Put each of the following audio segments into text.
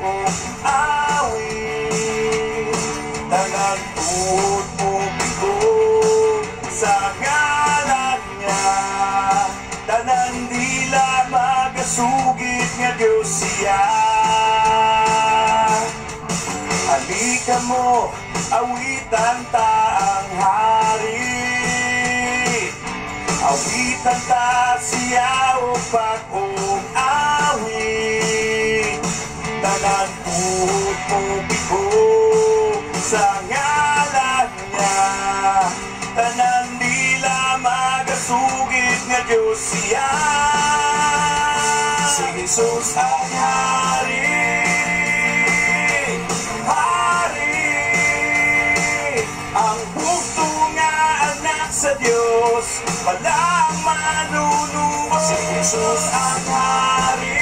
bag-ong awit. Tanan tuhod mo sa ngalan niya. Tanan dila magasugid nga Diyos siya. Halika mo, awitan ta ang hari. Awitan ta siya o bag-ong awit. Tanan tuhod mo sa ngalan niya. Tanan dila magasugid nga Diyos siya. Si Jesus ang hari, hari. Ang bugto nga anak sa Diyos, walang manunubos. Si Jesus ang hari,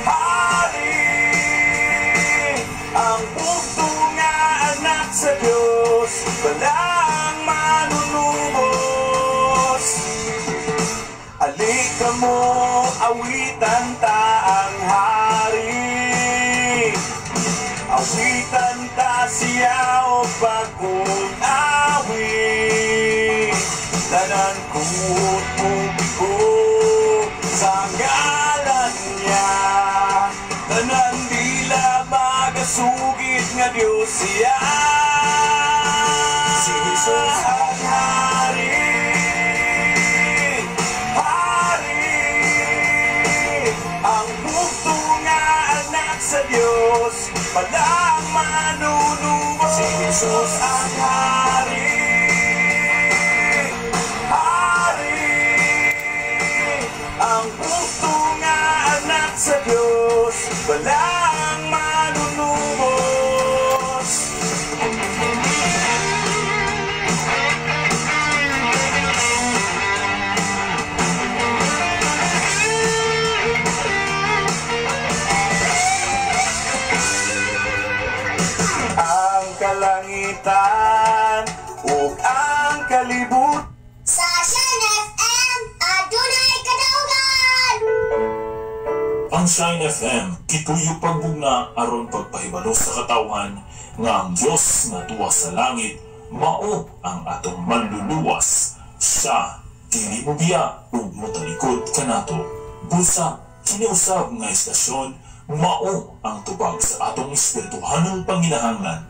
hari. Ang bugto nga anak sa Diyos, walang manunubos. Alika mo, awitan ta ang hari. Awitan ta siya o bagong awit. Tanan kuot mo sa ngalan niya. Tanan dila magasugid nga Diyos siya. Si Jesus ang hari, hari. Ang bugto nga anak sa Diyos, walang manunubos. Si Jesus ang hari, hari. Ang bugto nga anak sa Diyos, walang manunubos. Ang kalangitan ug ang kalibutan. Sa Shine FM, adunay kadaugan! Ang Shine FM, gituyo pagbugna aron pagpahibalo sa katawhan nga ang Dios nga tuwa sa langit mao ang atong manluluwas. Siya dili mo biya ug motalikod kanato. Busa kini usab nga istasyon mao ang tubag sa atong espirituhanong panginahanglan.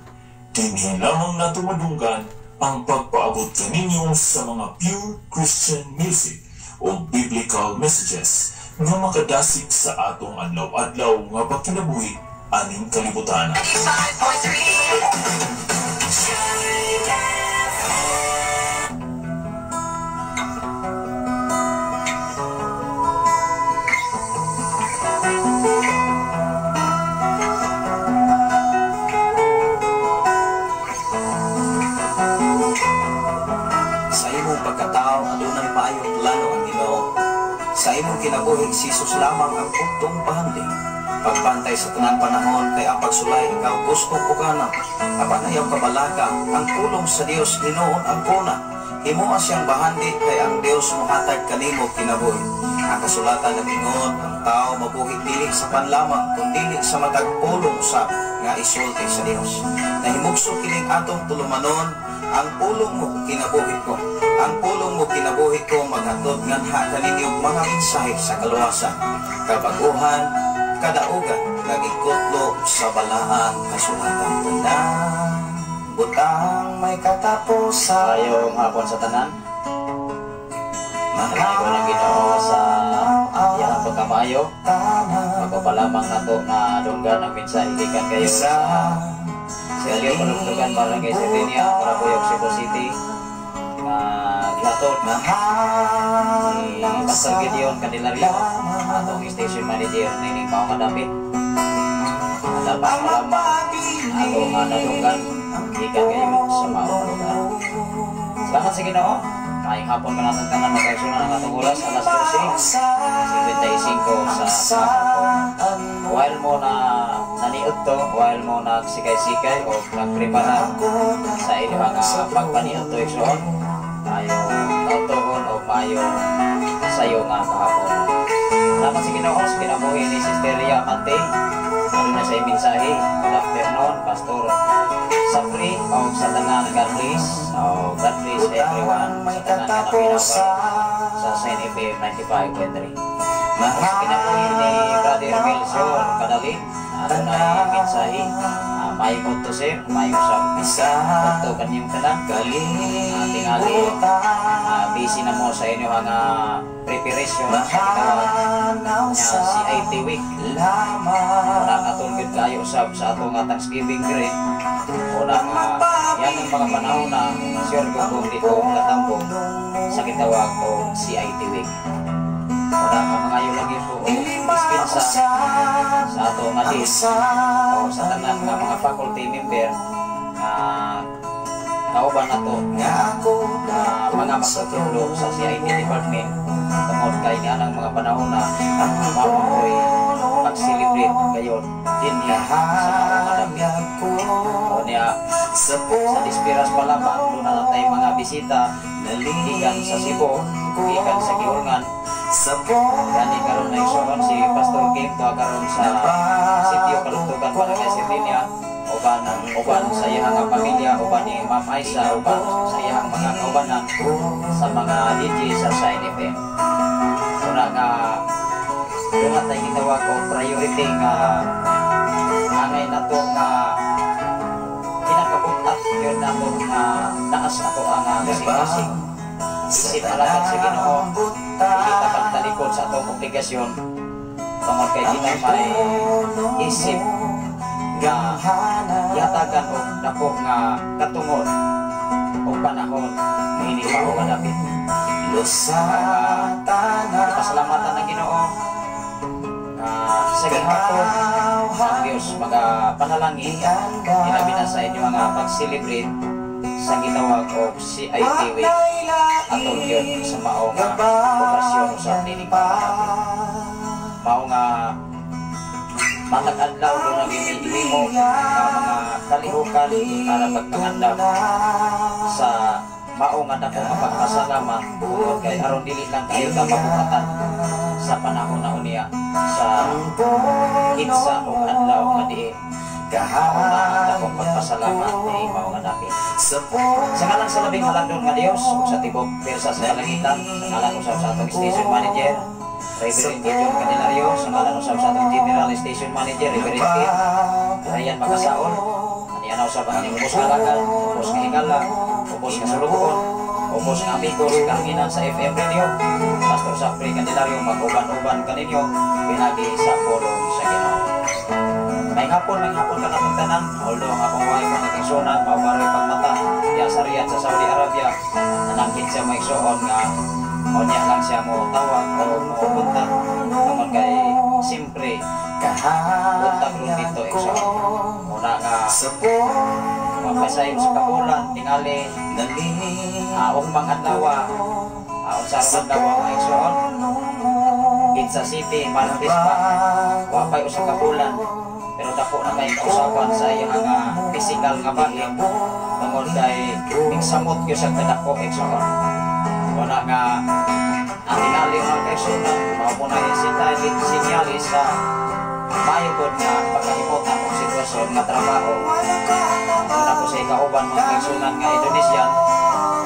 Dinhi lamang nato madunggan ang pagpaabot kaninyo sa mga pure Christian music o biblical messages nga makadasig sa atong adlaw-adlaw nga pagkinabuhi aning kalibutan. 95.3 Shine FM. Sa imong pagkatao, adunay maayong plano ang Ginoo. Sa imong kinabuhi, si Jesus lamang ang bugtong bahandi. Pagbantay sa tanan panahon, kay ang pagsulay ikaw gusto pugana. Apan ayaw kabalaka, ang pulong sa Dios hinuon ang kuna. Himoa siyang bahandi kay ang Dios mohatag kanimo kinabuhi. Ang kasulatan nag-ingon, ang tao mabuhi dili sa panlamang, kun dili sa matag pulong sa nga isulti sa Dios. Nahimugso kining atong tulumanon, ang pulong mo kinabuhi ko. Ang pulong mo kinabuhi ko maghatod nganha kaninyo mga mensahe sa kaluwasan, kabaguhan, kadaugan, nagikutlo sa balaang kasulatan. Tanang butang may katapusan. Maayong hapon sa tanan. Ko ng Ginoo sa iyang pagkamaayo. Bago pa lamang nato na dunggan ang mensahe gikan kayo sa Sergio Panugtugan Barangay Sirenia, Parabuyok, Cebu City nga gihatod ni Pastor Gideon Candelario, atong station manager nining mao nga dapit. Dapat pa lamang atong nadunggan gikan kayo sa mao nga lugar. Salamat sa Ginoo. Maayong hapon kanatong tanan, mga ang atong oras alas 12:55 sa hapon. While mo na naniud to, while mo nagsikay-sikay o nagprepara sa inyong nga pagpaniud to igsoon, maayong tawtogon o maayong sayo nga kahapon. Salamat sa Ginoo sa kinabuhi ni Sister Ria Amante. Ano na sa mensahe. Good afternoon, Pastor Safri o sa tanan. God bless. O God bless everyone May sa tanan nga naminaw katapusan. Sa Shine FM 95.3. Sa kinabuhi ni Brother Melchor Kadalin, ano na yung mensahe. May to sir, may usap. Sa Kunto kanyang tanan. Tingali, kalibutan. Busy na mo sa inyo nga preparation sa gitawag Mahanaw nga sa CIT Week. lamang. Una atong gyud kayo usab sa atong nga Thanksgiving diri. Una nga yan ang mga panahon na sure ko kung dito makatampo sa gitawag og CIT Week. Una nga mga lagi po og dispensa sa ato nga Ang din o sa tanan nga mga faculty member nga kauban nato Nga ako nga mga magtutudlo sa CIT department tungod kay niya ang mga panahon na mao ko'y pag-celebrate gayon din niya sa mga dapit. Kahayag ko O niya sa sa dispiras pa lamang doon na natay mga bisita gikan sa Cebu, gikan sa Giulngan. Sa Gani karon na igsoon si Pastor Kim to karon sa sitio Kalugtugan, Barangay Sirdinia, uban uban sa iyang nga pamilya, uban ni Ma'am Aisa, uban sa iyang mga kaubanan sa mga DJ sa Shine FM. Una nga doon natay gitawag og priority nga angay nato nga kinakabutat yun nato nga naas ato ang kasing-kasing isip alagad sa Ginoo, dili ta pagtalikod sa atong obligasyon tungod kay kita may isip nga yatagan og dako nga katungod o panahon niini mao nga dapit. Pasalamatan ng Ginoo nga sa gihapon ang Dios magapanalangin ilabi na sa inyo nga pag-celebrate sa gitawag og CIT Week atol yun sa mao nga okasyon usab nining mga dapit. Mao nga matag adlaw doon ang himo nga mga kalihukan para pagpangandam sa mao nga dako nga pagpasalamat tungod kay aron dili lang kayo ka mabukatan sa panahon na unya sa itsa o adlaw nga diin mao na ang dakong pagpasalamat ni mao nga dapit. Sa ngalan sa labing halandon nga Dios ug sa tibok pwersa sa kalangitan, sa ngalan usab sa atong station manager, Reverend Gideon Candelario, sa ngalan usab sa atong general station manager, Reverend Kit Ryan Makasaon, ani ana usab ang inyong ubos nga alagad, ubos nga higala, ubos nga sulugoon, ubos nga amigo sa kahanginan sa FM Radio, Pastor Sapri Candelario, mag-uban-uban kaninyo pinagi sa pulong sa Ginoo. May hapon ka natong tanan. Although ang akong wife ang nagigsunan, mao pagmata ya sa Riyadh sa Saudi Arabia. Nanangkin siya maigsuon nga unya lang siya mo tawag o mo kontak tungod kay siyempre buntag ron dito igsoon. Una nga mapasayon sa kabulan tingali ugmang adlaw, unsa ron adlaw mga igsoon? Itza City, Martes pa. Wa pa'y usa ka bulan pero dako na kay kausaban sa iyang nga physical nga bahin tungod kay nigsamot gyud sa kadako, igsoon. Wala nga ang tingali mga kaigsuonan mao po na sinyalis sa maayo pod nga pagkahimot akong sitwasyon nga trabaho. Una ko sa ikauban mga kaigsuonan nga Indonesian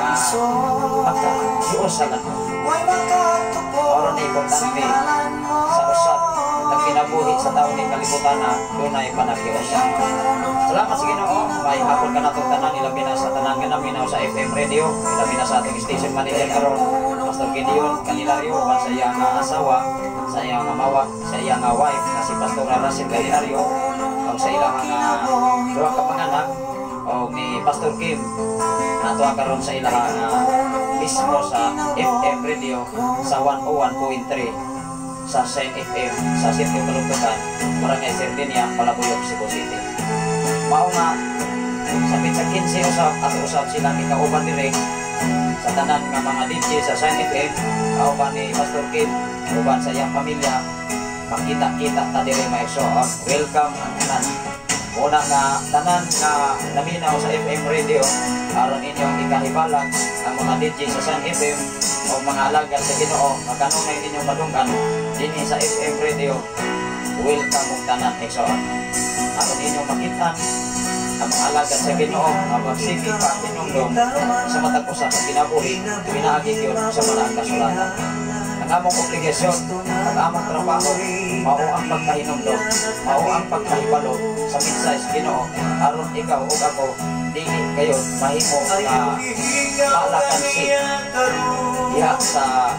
nga pagka-diyosa na ko. Mao na importante sa usap ng kinabuhi sa taon ni kalibutan na dunay panaghiusa. Salamat sa Ginoo. May hapon ka natong tanan, ilabi na sa tanan nga naminaw sa FM Radio, ilabi na sa atong station manager karon, Pastor Gideon Candelario, uban sa iyang nga asawa, sa iyang nga mawa, sa iyang nga wife nga si Pastor Russell Candelario, ug sa ilang nga duha ka panganak og ni Pastor Kim nato karon sa ilang nga mismo sa FM Radio sa 101.3 sa Shine FM sa Sitio Kalugtugan, Barangay Sardinia, Palabuyok, Cebu City. Mao nga sa petsa 15 usab ato usab silang ikauban dire sa tanan nga mga DJ sa Shine FM, kauban ni Pastor Kim, uban sa iyang pamilya, makita-kita ta dire mga igsoon. Welcome ang tanan. Una nga tanan nga naminaw sa FM radio. Aron inyong ikahibalan ang mga DJ sa Sun FM o mga alagad sa Ginoo nga kanunay ninyong madunggan dinhi sa FM radio. Welcome og tanan, igsoon. Aron inyong makita ang mga alagad sa Ginoo nga magsige pa hinumdom sa matag usa ka kinabuhi pinaagi gyud sa Balaang Kasulatan. Ang among obligasyon, ang among trabaho, mao ang pagpahinumdom, mao ang pagpahibalo sa mensahe sa Ginoo aron ikaw ug ako dili kayo mahimo nga maalakansi diha sa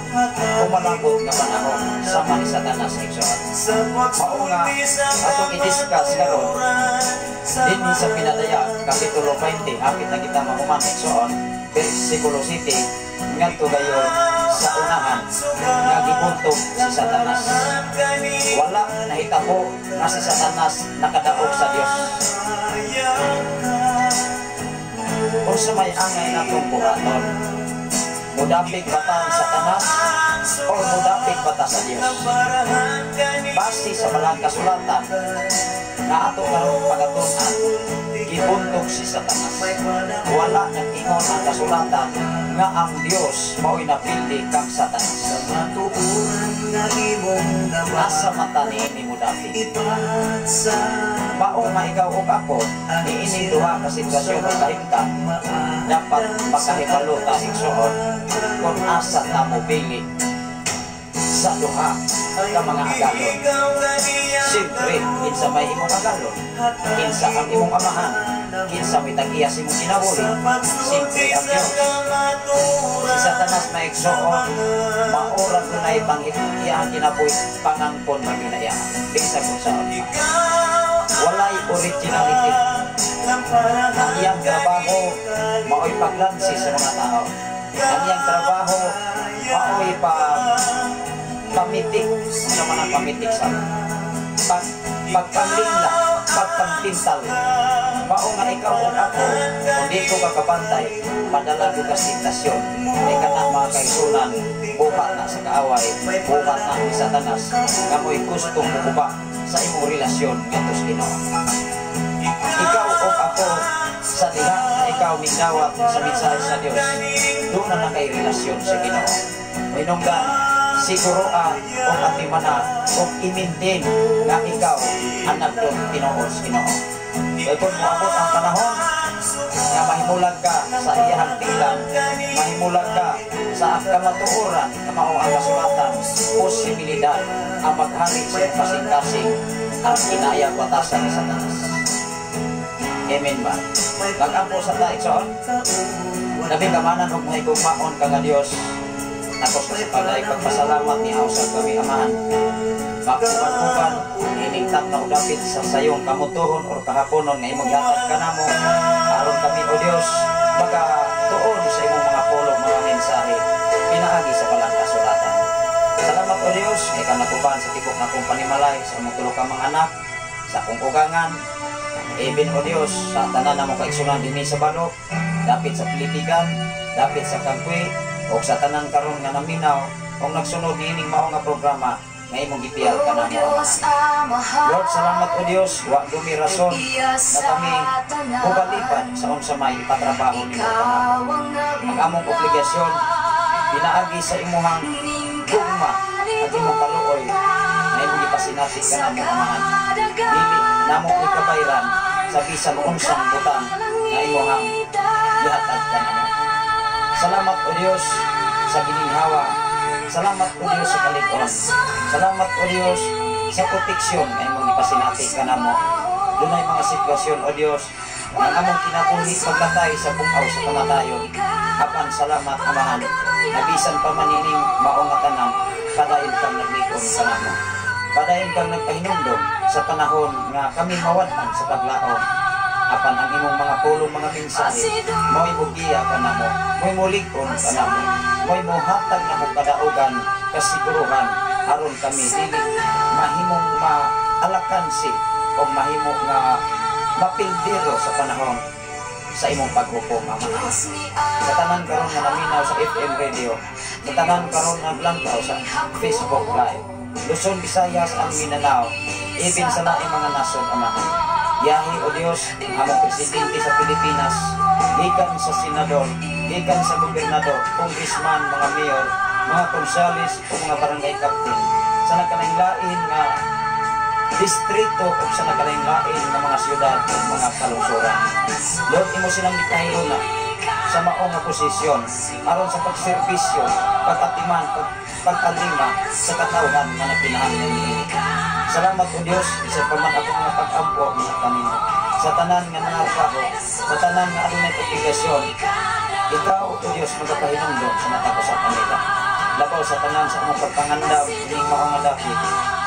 umalabot nga panahon sama ni Satanas, igsoon. Mao nga atong i-discuss karon dinhi sa Pinadayag, Kapitulo 20, hapit na kita mahuman, igsoon, versikulo 7, ngadto gayon sa unahan nga gibuntog si Satanas. Wala nahitabo nga si Satanas nakadaog sa Dios. Unsa may angay natong buhaton? Mudapig ba ta ni Satanas or mudapig ba ta sa Dios? Base sa Balaang Kasulatan nga ato karon pagatun-an, gibuntog si Satanas. Wala nag-ingon ang kasulatan nga ang Dios mao'y napildi kang Satanas. Asa mata niini modapig? Mao nga ikaw ug ako niini duha ka sitwasyon o kahimtang, dapat makahibalo ta, igsoon, kung asa ta mobili sa duha ka mga agalon. Siyempre, kinsa may imong agalon, kinsa ang imong amahan, kinsa may tag-iya sa imong kinabuhi, siyempre ang Diyos. Si Satanas, mga igsoon, maura dunay pang iyang kinabuhi, pangangkon man yun na iya. Bisag unsaon pa. Walay originality. Ang iyang trabaho, mao'y paglansi sa mga tao. Ang iyang trabaho, mao'y pamitik sa mga pamitik sa pagpanlingla, pagpangpintal. Mao nga ikaw ug ako, kung di ko kakabantay, madala ko ka tentasyon. Kay kana, mga kaigsunan, buhat na sa kaaway, buhat na ni Satanas, nga mo'y gustong mukuba sa imong relasyon ngadto sa Ginoo. Ikaw o ako, sa diha na ikaw mingdawat sa mensahe sa Dios, doon na na kay relasyon sa Ginoo. Hinungdan, siguro o atimana o i-maintain nga ikaw anak doon tinuod sa Ginoo. Kaya kung moabot ang panahon nga mahimulag ka sa iyahang tilan, mahimulag ka sa kamatuoran nga mao ang kasulatan, posibilidad ang maghari sa iyong kasing-kasing ang kinayang batasan ni Satanas. Amen ba? Mag-ampo sa ta, igsoon. Labing kamanan og mahigugmaon ka nga Dios. Ako sa pagay pagpasalamat ni usab kami, Amahan. Makuban-uban ining na dapit sa sayong kamutuhon or kahaponon nga imong gihatag kanamo aron kami, o Dios, makatuon sa imong mga pulong, mga mensahe pinaagi sa Balang Kasulatan. Salamat, o Dios, nga ikaw naguban sa tibok nakong panimalay, sa among tulo ka mga anak, sa akong ugangan, even, o Dios, sa tanan namo kaigsunan dinhi sa Balok, dapit sa Pilipigan, dapit sa Kagwe, o sa tanan karon nga naminaw o nagsunod niining mao nga programa nga imong gipiyal kanamo, Amahan. Lord, salamat, O Dios, wa dumi rason na kami mubalipan sa unsa may ipatrabaho nimo kanamo. Ang among obligasyon pinaagi sa imuhang gugma at imong kaluoy na imong gipasinati kanamo, Amahan. Dili namo ikabayran sa bisan unsang butang nga imuhang gihatag kanamo. Salamat, O Dios, sa gininhawa. Salamat, O Dios, sa kalig-on. Salamat, O Dios, sa proteksyon nga imong gipasinati kanamo. Dunay mga sitwasyon, O Dios, nga ang among kinabuhi paglatay sa bug-aw sa kamatayon. Apan salamat, Amahan, na bisan pa man ining mao nga tanan, padayon kang naglikon kanamo. Padayon kang nagpahinumdom sa panahon nga kami mawad-an sa paglaom. Apan ang imong mga pulong, mga mensahe, mo'y mugiya kanamo, mo'y mulig-on kanamo, mo'y muhatag namo kadaugan, kasiguruhan, aron kami dili mahimong maalakansi o mahimo nga mapildiro sa panahon sa imong paghukom, Amahan. Sa tanan karon nga naminaw sa FM radio, sa tanan karon nga naglantaw sa Facebook Live, Luzon, Visayas, ang Mindanao, even sa laing mga nasod, Amahan. Yahi, O Dios, among presidente sa Pilipinas, gikan sa senador, gikan sa gobernador, congressman, mga mayor, mga konsehales o mga barangay captain, sa nagkalain-lain nga distrito o sa nagkalain-lain nga mga syudad o mga kalungsuran. Lord, imo silang gipahiluna sa mao nga posisyon aron sa pagserbisyo, pag-atiman, pag-alima sa katawhan nga nagkinahanglan niini. Salamat, O Dios, bisan pa man ako mga pag-ampo mga kanino. Sa tanan nga nangarbaho, sa tanan nga adunay obligasyon, ikaw, O Dios, magapahinumdom sa mata ko sa kanila. Labaw sa tanan sa among pagpangandam ining mao nga dapit,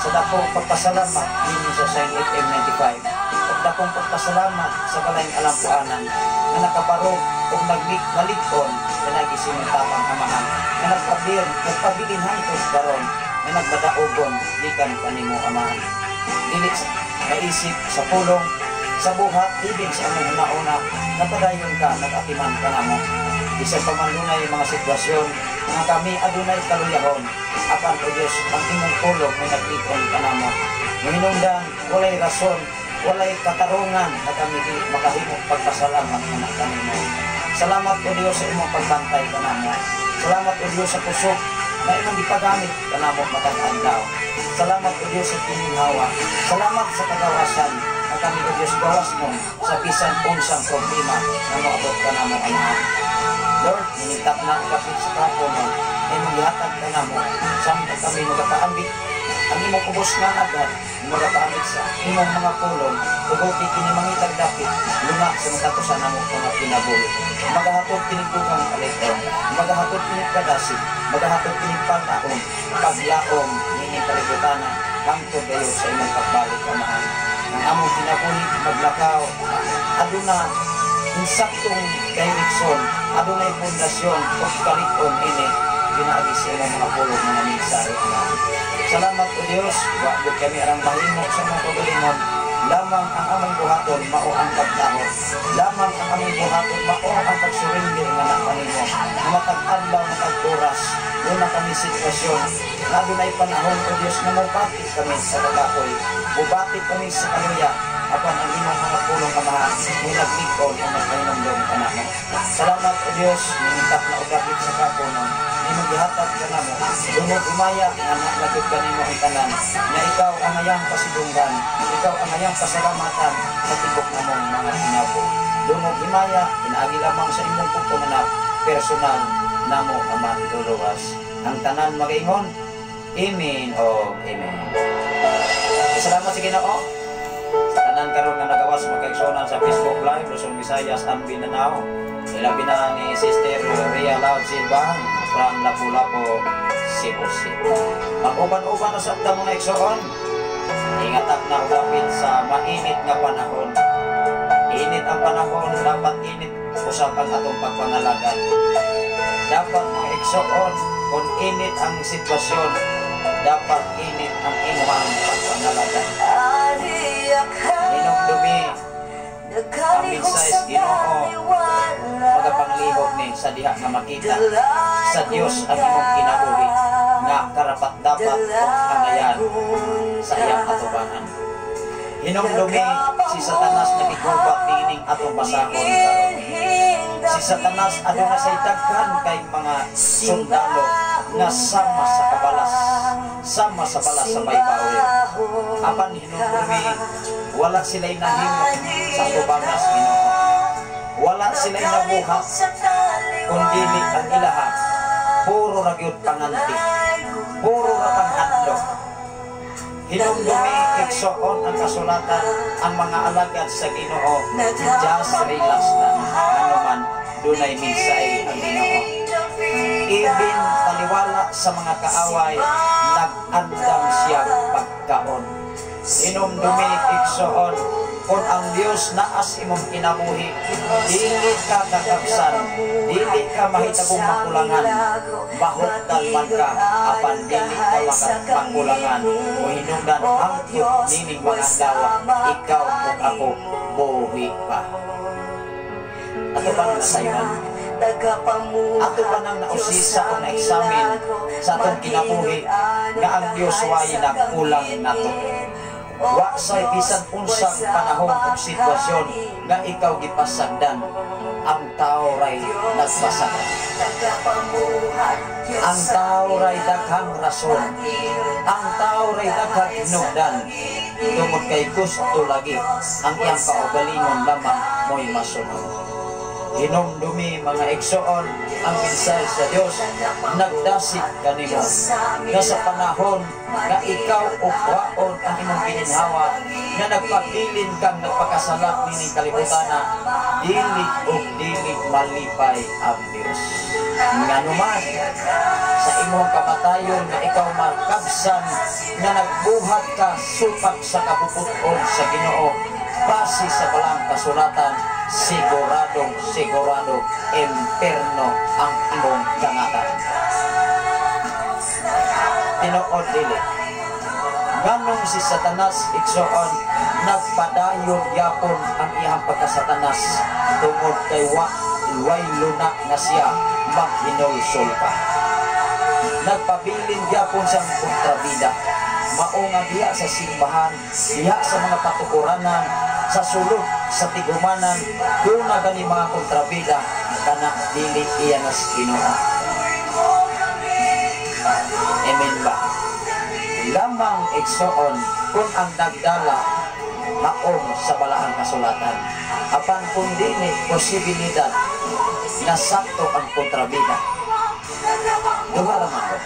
sa dakong pagpasalamat ninyo sa Shine FM 95 ug dakong pagpasalamat sa balayng alampuanan nga nakabarog ug naglig-on pinaagi sa imong tabang, Amahan, nga nagpabilin hangtod karon nga nagmadaugon gikan kanimo, Amahan, dili sa maisip, sa pulong, sa buhat, ibig sa among hunauna, napadayon ka nag-atiman kanamo bisan pa man dunay mga sitwasyon nga kami adunay kaluyahon. Apan, O Dios, ang imong pulong may naglig-on kanamo. Mahinungdan walay rason, walay katarungan na kami di makahimo pagpasalamat nga kanimo. Salamat, O Dios, sa imong pagbantay kanamo. Salamat, O Dios, sa kusog na imong gipagamit kanamo matag adlaw. Salamat, O Dios, sa kininhawa. Salamat sa kagawasan na kami, O Dios, gawas mo sa bisan unsang problema na moabot kanamo, Amahan. Lord, ninitap na ang kapit sa kapon mo, ay imong gihatag kanamo, samtang kami magapaambit ang imong ubos nga agad, magapaambit sa imong mga pulong, tuguti kini mangitag dapit, luna sa makatusan namo mga kinabuhi. Magahatod kini dugang kalit-on, magahatod kini kadasig, magahatod kini pag-aon, paglaom nining kalibutana, hangtod gayo sa imong pagbalik, Amahan. Ang among kinabuhi maglakaw, aduna insaktong direksyon, adunay pundasyon o kalit-on ini pinaagi sa imong mga pulong, mga mensahe, Amahan. Salamat, O Dios, wa gyud kami arang mahimo sa among kaugalingon. Lamang ang among buhaton mao ang pagtahod. Lamang ang among buhaton mao ang pagsurrender nga na kanimo. Nga matag adlaw, matag oras, duna kami sitwasyon nga adunay panahon, O Dios, nga mobati kami sa kakapoy, mobati kami sa kaluya, apan ang imong mga pulong, Amahan, may naglig-on o nagpahinumdom kanamo. Salamat, O Dios, ninitap na og dapit sa kapunon, imong gihatag kanamo. Dungog himaya nga nalagod kanimo ang tanan, nga ikaw ang hayang pasidunggan, ikaw ang hayang pasalamatan sa tibok namong mga kinabuhi. Dungog himaya, pinaagi lamang sa imong bugtong Anak, personal namo nga Manluluwas. Ang tanan magaingon, Amen o Amen. Salamat sa Ginoo. Sa tanan karon nga nagawas, mga kaigsuonan sa Facebook Live, Luzon, Visayas, and Mindanao. Ilabi na ni Sister Ria Loud Silva from Lapu-Lapu, Cebu City. Mag-uban-uban na sa mga igsoon. Ingat na dapit sa mainit nga panahon. Init ang panahon, dapat init usab ang atong pagpangalagan. Dapat, mga igsoon, kung init ang sitwasyon, dapat init ang imuhang pagpangalagan. Hinumdumi, ang mensahe sa Ginoo, magapanglihok ni sa diha nga makita sa Dios ang imong kinabuhi nga karapat dapat ug angayan sa iyang atubangan. Hinumdumi, si Satanas nagigubat niining atong basahon karon. Si Satanas aduna say daghan kay mga sundalo nga sama sa kabalas, sama sa balas sa baybayin. Apan hinumdumi, wala sila'y nahimo sa atubangas Ginoo. Wala sila'y nabuhat kun dili ang ilaha puro ra gyud panganti, puro ra panghadlok. Hinumdumi, igsoon, ang kasulatan, ang mga alagad sa Ginoo just relax lang anuman dunay mensahe ang Ginoo. Even taliwala sa mga kaaway, nag-andam siya pagkaon. Hinumdumi, igsoon, kung ang Dios naas imong kinabuhi, dili ka kakabsan, dili ka mahitabong makulangan. Mahutdan man ka, apan dili ka makulangan. O hinungdan, hangtod nining mga adlaw, ikaw ug ako buhi pa. Ato bang nasayran? Ato ba nang nausisa o na-examine sa atong kinabuhi nga ang Dios way nagkulang nato? Wa say bisan unsang panahon ug sitwasyon nga ikaw gipasagdan, ang tao ray nagpasagdan. Ang tao ray daghang rason. Ang tao ray daghang hinugdan. Tungod kay gusto lagi ang iyang kaugalingon lamang mo'y masunod. Hinumdumi, mga igsoon, ang mensahe sa Dios nagdasig kanimo nga sa panahon nga ikaw ukwaon ang imong gininhawa nga nagpabilin kang nagpakasalak nining kalibutana, dili ug dili malipay ang Dios. Nganuman sa imong kamatayon nga ikaw makabsan nga nagbuhat ka supak sa kabubuton sa Ginoo, base sa balang kasulatan, siguradong sigurado imperno ang imong dangatan. Tinuod dili? Nganong si Satanas, igsoon, nagpadayon gyapon ang iyang pagkasatanas? Tungod kay wa way luna nga siya maghinulsol pa. Nagpabilin gyapon sa kontrabida. Mao nga diha sa simbahan, diha sa mga patukuranan, sa sulod sa tigumanan, duna gani mga kontrabida kana dili iya nas Ginoo. Amen ba? Lamang, igsoon, kung ang nagdala maong sa balaang kasulatan. Apan kung dili, posibilidad na sakto ang kontrabida. Duha ra man ko.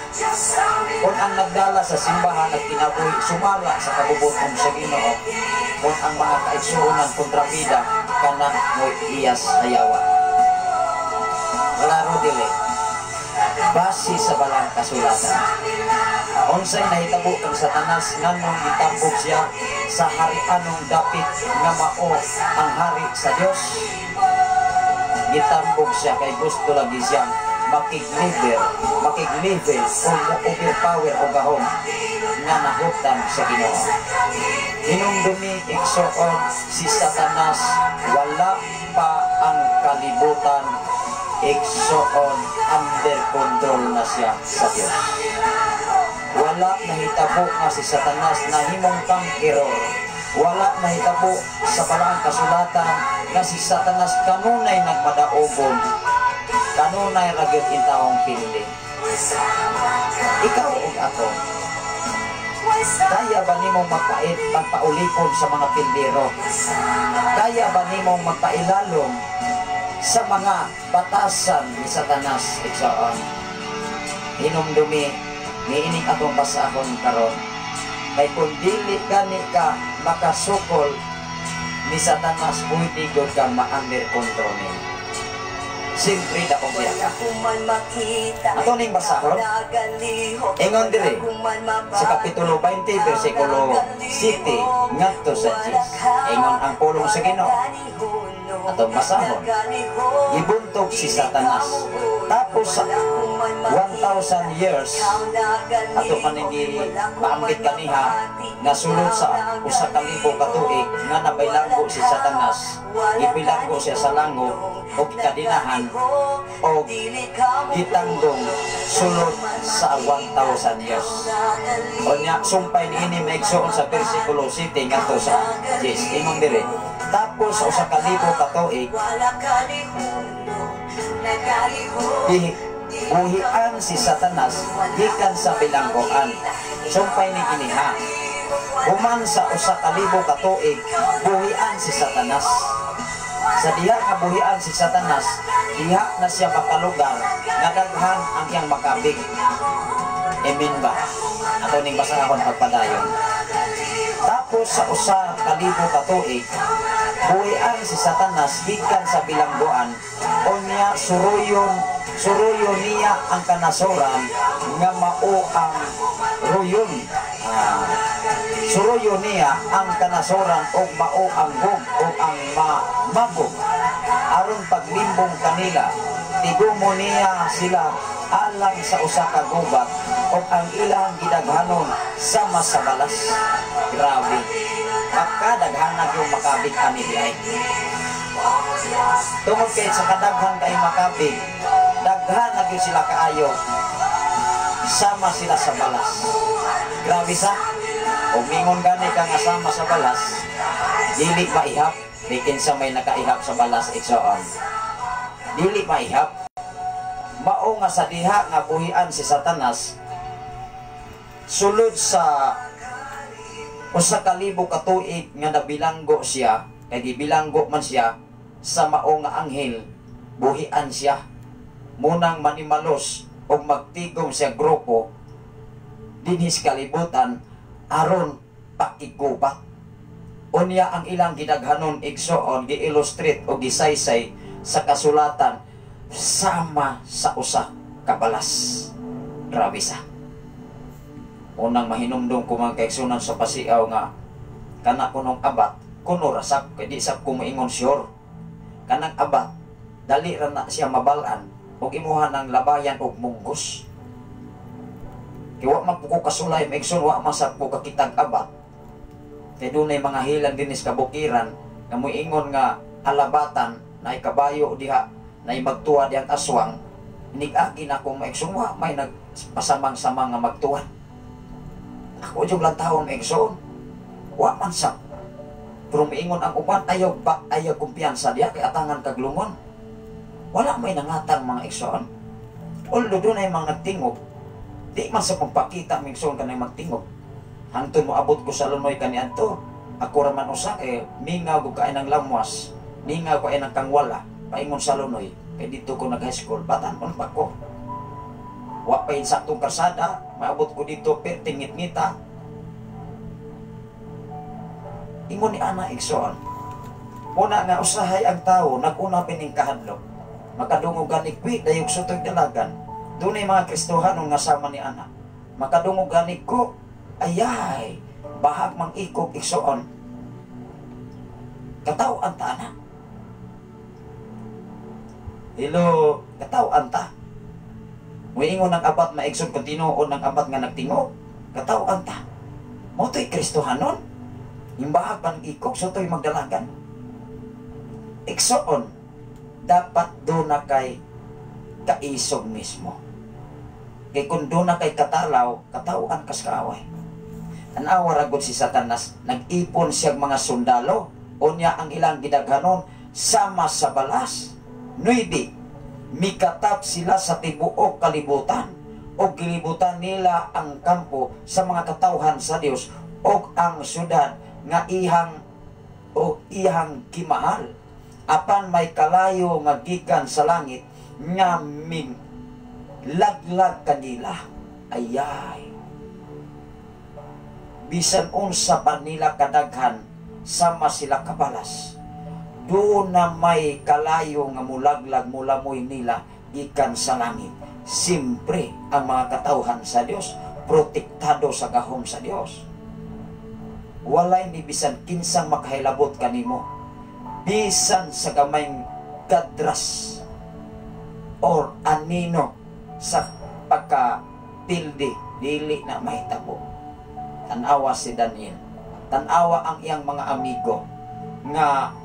Kung ang nagdala sa simbahan at kinabuhi sumala sa kabubuton sa Ginoo, kung ang mga kaigsuonan kontrabida, kana mo'y iyas ayawa. Klaro dili? Base sa balang kasulatan. Unsay nahitabo kang Satanas? Nganong gitambok siya sa harianong dapit nga mao ang hari sa Dios? Gitambok siya kay gusto lagi siyang makig-level, makig-level o mo-overpower o gahom nga nahuptan sa Ginoo. Hinumdumi, igsoon, si Satanas wala pa ang kalibutan, igsoon, under control na siya sa Dios. Wala nahitabo nga si Satanas nahimong conqueror. Wala nahitabo sa balaang kasulatan nga si Satanas kanunay nagmadaogon. Kanunay ra gyud intawong pili. Ikaw ug ako, kaya ba nimong magpait magpaulipon sa mga pildero? Kaya ba nimong magpailalom sa mga batasan ni Satanas, igsoon? Hinumdumi niining atong basahon karon. Kay kung dili gani ka makasukol ni Satanas, pwede gyud ka ma-under control niya. Siyempre daog biya ka. Ato ning basahon. Ingon diri sa Kapitulo 20 versikulo 7 ngadto sa 10. Ingon ang pulong sa Ginoo. Atong basahon. Gibuntog si Satanas. Tapos sa 1,000 years, ato kaning paambit kaniha nga sulod sa 1,000 ka tuig nga nabilanggo si Satanas, gibilanggo siya sa langgo o kadinahan o gitanggong sulod sa 1,000 years. Unya sumpay niini, maigsoon, sa versikulo 7 ngadto sa 10. Ingon diri, tapos sa 1,000 ka tuig, buhian si Satanas gikan sa bilanggoan. Sumpay ni kiniha. Human sa 1,000 ka tuig, buhian si Satanas. Sa diha nga buhian si Satanas, diha na siya makalugar nga daghan ang iyang makabig. Amen ba? Ato ning basahon pagpadayon. Tapos sa 1,000 ka tuig, buhian si Satanas gikan sa bilanggoan. Unya suruyon niya ang kanasoran nga mao ang ruyon. Suruyon niya ang kanasoran og mao ang Gog o ang Magog aron paglimbong kanila. Tigumo niya sila alang sa usa ka gubat ug ang ilang gidaghanon sama sa balas. Grabe. Makadaghanag yung makabig ani diay. Tungod kay sa kadaghan kay makabig, daghan na gyud sila kaayo. Sama sila sa balas. Grabe sa. O mingon gani ka nga sama sa balas, dili maihap, di kinsa may nakaihap sa balas, igsoon. Dili maihap. Mao nga sa diha nga buhian si Satanas, sulod sa 1,000 ka tuig nga nabilanggo siya, kay gibilanggo man siya sa mao nga anghel, buhian siya. Munang manimalos og magtigom siya grupo dinhi sa kalibutan aron pakigubat. Unya ang ilang gidaghanon, igsoon, gi-illustrate o gisaysay sa kasulatan sama sa usa ka balas. Grabe sa. Unang mahinumdum ko, mga kaigsunan, sa pasiaw nga kana kunong abat kuno rasap kay di sab ko moingon sure. Kanang abat dali ra na siya mabalan og imuha ng labayan og munggos. Kay wa man po ko kasulay, maigsoon, wa man sab ko kakitag abat. Kay dunay mga hilan dinhi sa kabukiran nga moingon nga alabatan na kabayo diha na magtuwa diyang aswang. Inig-agi na ko, maigsoon, wa may nagpasamang-samang nga magtuwa. Ako jud lang taon, maigsoon. Wa man sab. Pero miingon ang uban, ayaw ba, ayaw kumpiyansa diya kay atangan kaglungon. Wala may nangatang, mga igsoon. Although dunay mga nagtingog, di man sa pagpakita, maigsoon, kanay magtingog. Hangtod mo abot ko sa Lunoy kaniadto, ako ra man usa eh mingaw ko kaay ng lamwas, mingaw ko ay ng kangwala, paingon sa Lunoy, kay dito ko nag high school, batan man pa ko. Wa pa saktong karsada, maabot ko dito perting ngit-ngita. Ingon ni ana, igsoon. Una nga usahay ang tao naguna pining kahadlok. Makadungog gani kwi dayog sutoy dalagan. Dunay mga Kristohanon nga sama ni ana. Makadungog gani ko, ayay, bahag mang ikog, igsoon. Kataw-an ta ana. Hello, kataw-an ta. Muingon ang abat, maigsoon, kung tinuod ng abat nga nagtingog. Kataw-an ta. Mao to'y Kristohanon. Yung bahag pang ikog, so to'y magdalagan. Igsoon, dapat doon na kay kaisog mismo. Kay kung doon na kay katalaw, katawaan kas kaaway. Tanawa ragod si Satanas, nag-ipon siya mga sundalo, unya ang ilang gidaghanon sama sa balas. 9, mikatap sila sa tibuok kalibutan, o gilibutan nila ang kampo sa mga katawhan sa Dios o ang syudad nga ihang o ihang gimahal. Apan may kalayo nga gikan sa langit nga ming laglag kanila. Ayay. Bisan unsa pa nila kadaghan, sama sila kabalas. Doon na may kalayo nga mulaglag mulamoy nila gikan sa langit. Siyempre, ang mga katawhan sa Dios, protektado sa gahom sa Dios. Walay ni bisan kinsang makahilabot kanimo. Bisan sa gamayng kadras or anino sa pagkapildi, dili na mahitabo. Tanawa si Daniel. Tanawa ang iyang mga amigo nga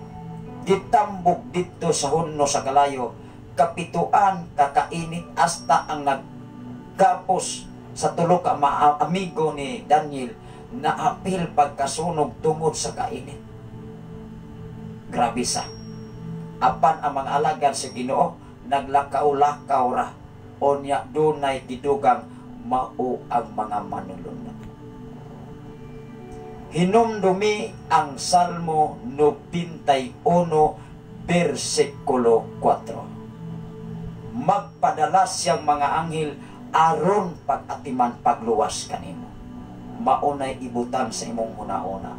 gitambok dito sa hunno sa kalayo, kapituan kakainit, hasta ang nagkapos sa tulo ka amigo ni Daniel na apil pagkasunog tungod sa kainit. Grabe sa. Apan ang mga alagad sa Ginoo naglakaw-lakaw ra, unya dunay gidugang mao ang mga manulunod. Hinumdumi ang Salmo 91 versikulo 4. Magpadala siyang mga anghel aron pag-atiman pagluwas kanimo. Maunay ibutang sa imong hunauna.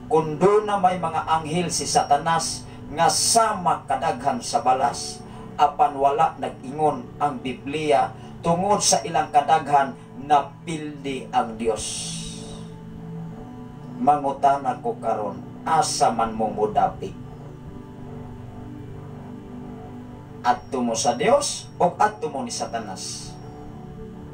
Kung doon na may mga anghel si Satanas nga sama kadaghan sa balas, apan wala nag-ingon ang Biblia tungod sa ilang kadaghan na pildi ang Dios. Mangutana ko karon, asa man mo modapik? Adto mo sa Dios o adto mo ni Satanas?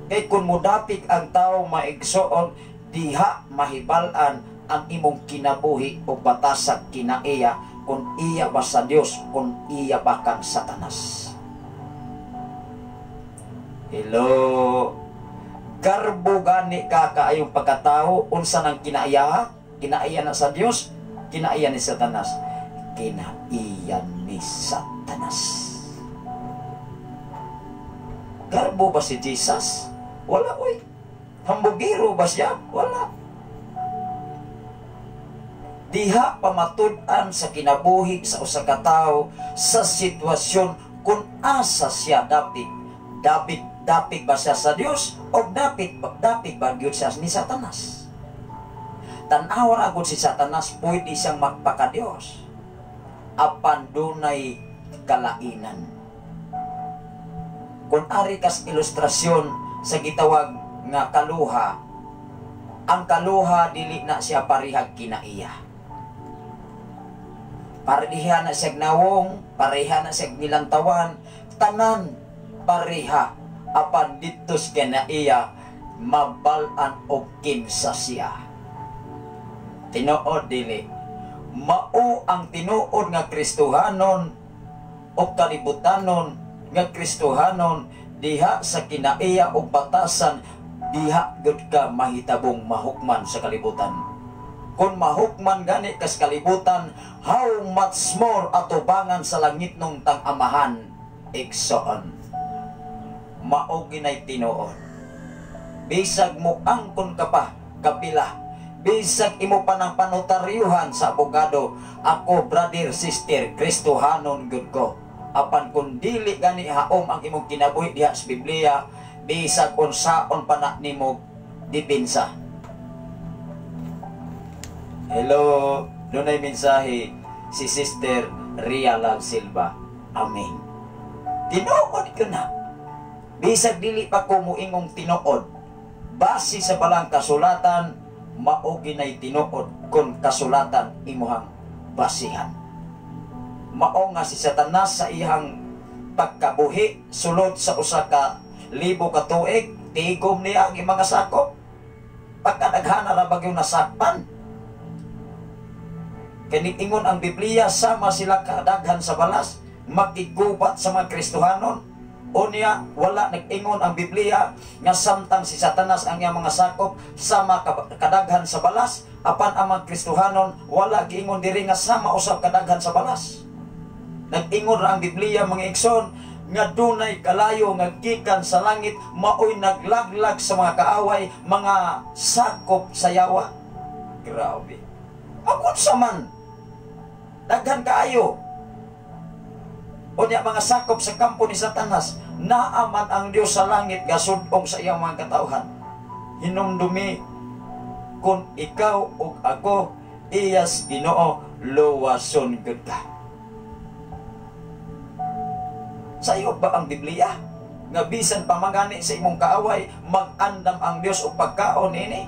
Kay kung modapik ang tao, maigsoon, diha mahibal-an ang imong kinabuhi o batasag kinaiya kung iya ba sa Dios, kung iya ba kang Satanas. Hello. Garbo gani ka kaayong pagkatao, unsa nang kinaiya? Kinaiya na sa Dios, kinaiya ni Satanas. Kinaiya ni Satanas. Garbo ba si Jesus? Wala, oy. Hambugiro ba siya? Wala. Diha pamatud-an sa kinabuhi sa usa ka tawo sa sitwasyon kung asa siya dapit. Dapit dapit ba siya sa Dios o dapit dapit ba gyud siya ni Satanas? Tan-awa ra gud si Satanas, pwede siyang magpaka-Dios. Apan dunay kalainan. Kung ari kas ilustrasyon sa gitawag nga kaluha, ang kaluha dili na siya parihag kinaiya. Pareha na siya nawong, pareha na siya nilantawan, tanan pareha, apan dito sa kinaiya mabal-an og kinsa siya. Tinuod dili? Mao ang tinuod nga Kristohanon o kalibutanon nga Kristohanon, diha sa kinaiya o batasan, diha gud ka mahitabong mahukman sa kalibutan. Kung mahukman gani kas kalibutan, how much more atubangan sa langit nung tang amahan, igsoon? Mao ginay tinuod. Bisag mo angkon ka pa kapila, bisag imo pa ng panotaryuhan sa abogado, "Ako, brother, sister, Kristohanon gud ko." Apan kung dili gani haom ang imong kinabuhi diha sa Biblia, bisag unsaon pa na nimo depensa. Hello, dunay mensahe si Sister Ria Love Silva. Amen. Tinuod ko na. Bisag dili pa ko muingong tinuod, base sa balang kasulatan, mao ginay tinuod kung kasulatan imuhang basihan. Mao nga si Satanas sa iyang pagkabuhi sulod sa 1,000 ka tuig, tigom niya ang mga sakop. Pagkadaghana ra bagyo nasakpan. Kani ingon ang Biblia, sama sila kadaghan sa balas, makigubat sa mga Kristohanon. Unya, wala nag-ingon ang Biblia nga samtang si Satanas ang iyang mga sakop sama kadaghan sa balas, apan ang mga Kristohanon, wala giingon diri nga sama usab kadaghan sa balas. Nag-ingon ra ang Biblia, mga igsoon, nga dunay kalayo nga gikan sa langit, maoy naglaglag sa mga kaaway, mga sakop sa yawa. Grabe. Magunsa man? Daghan kaayo. Unya mga sakop sa kampo ni Satanas, naaman ang Dios sa langit gasudong sa iyang mga katawhan. Hinumdumi, kung ikaw ug ako iyas Ginoo, luwason gud ka. Sayo ba ang Biblia nga bisan pa magani sa imong kaaway, mag-andam ang Dios og pagkaon ini?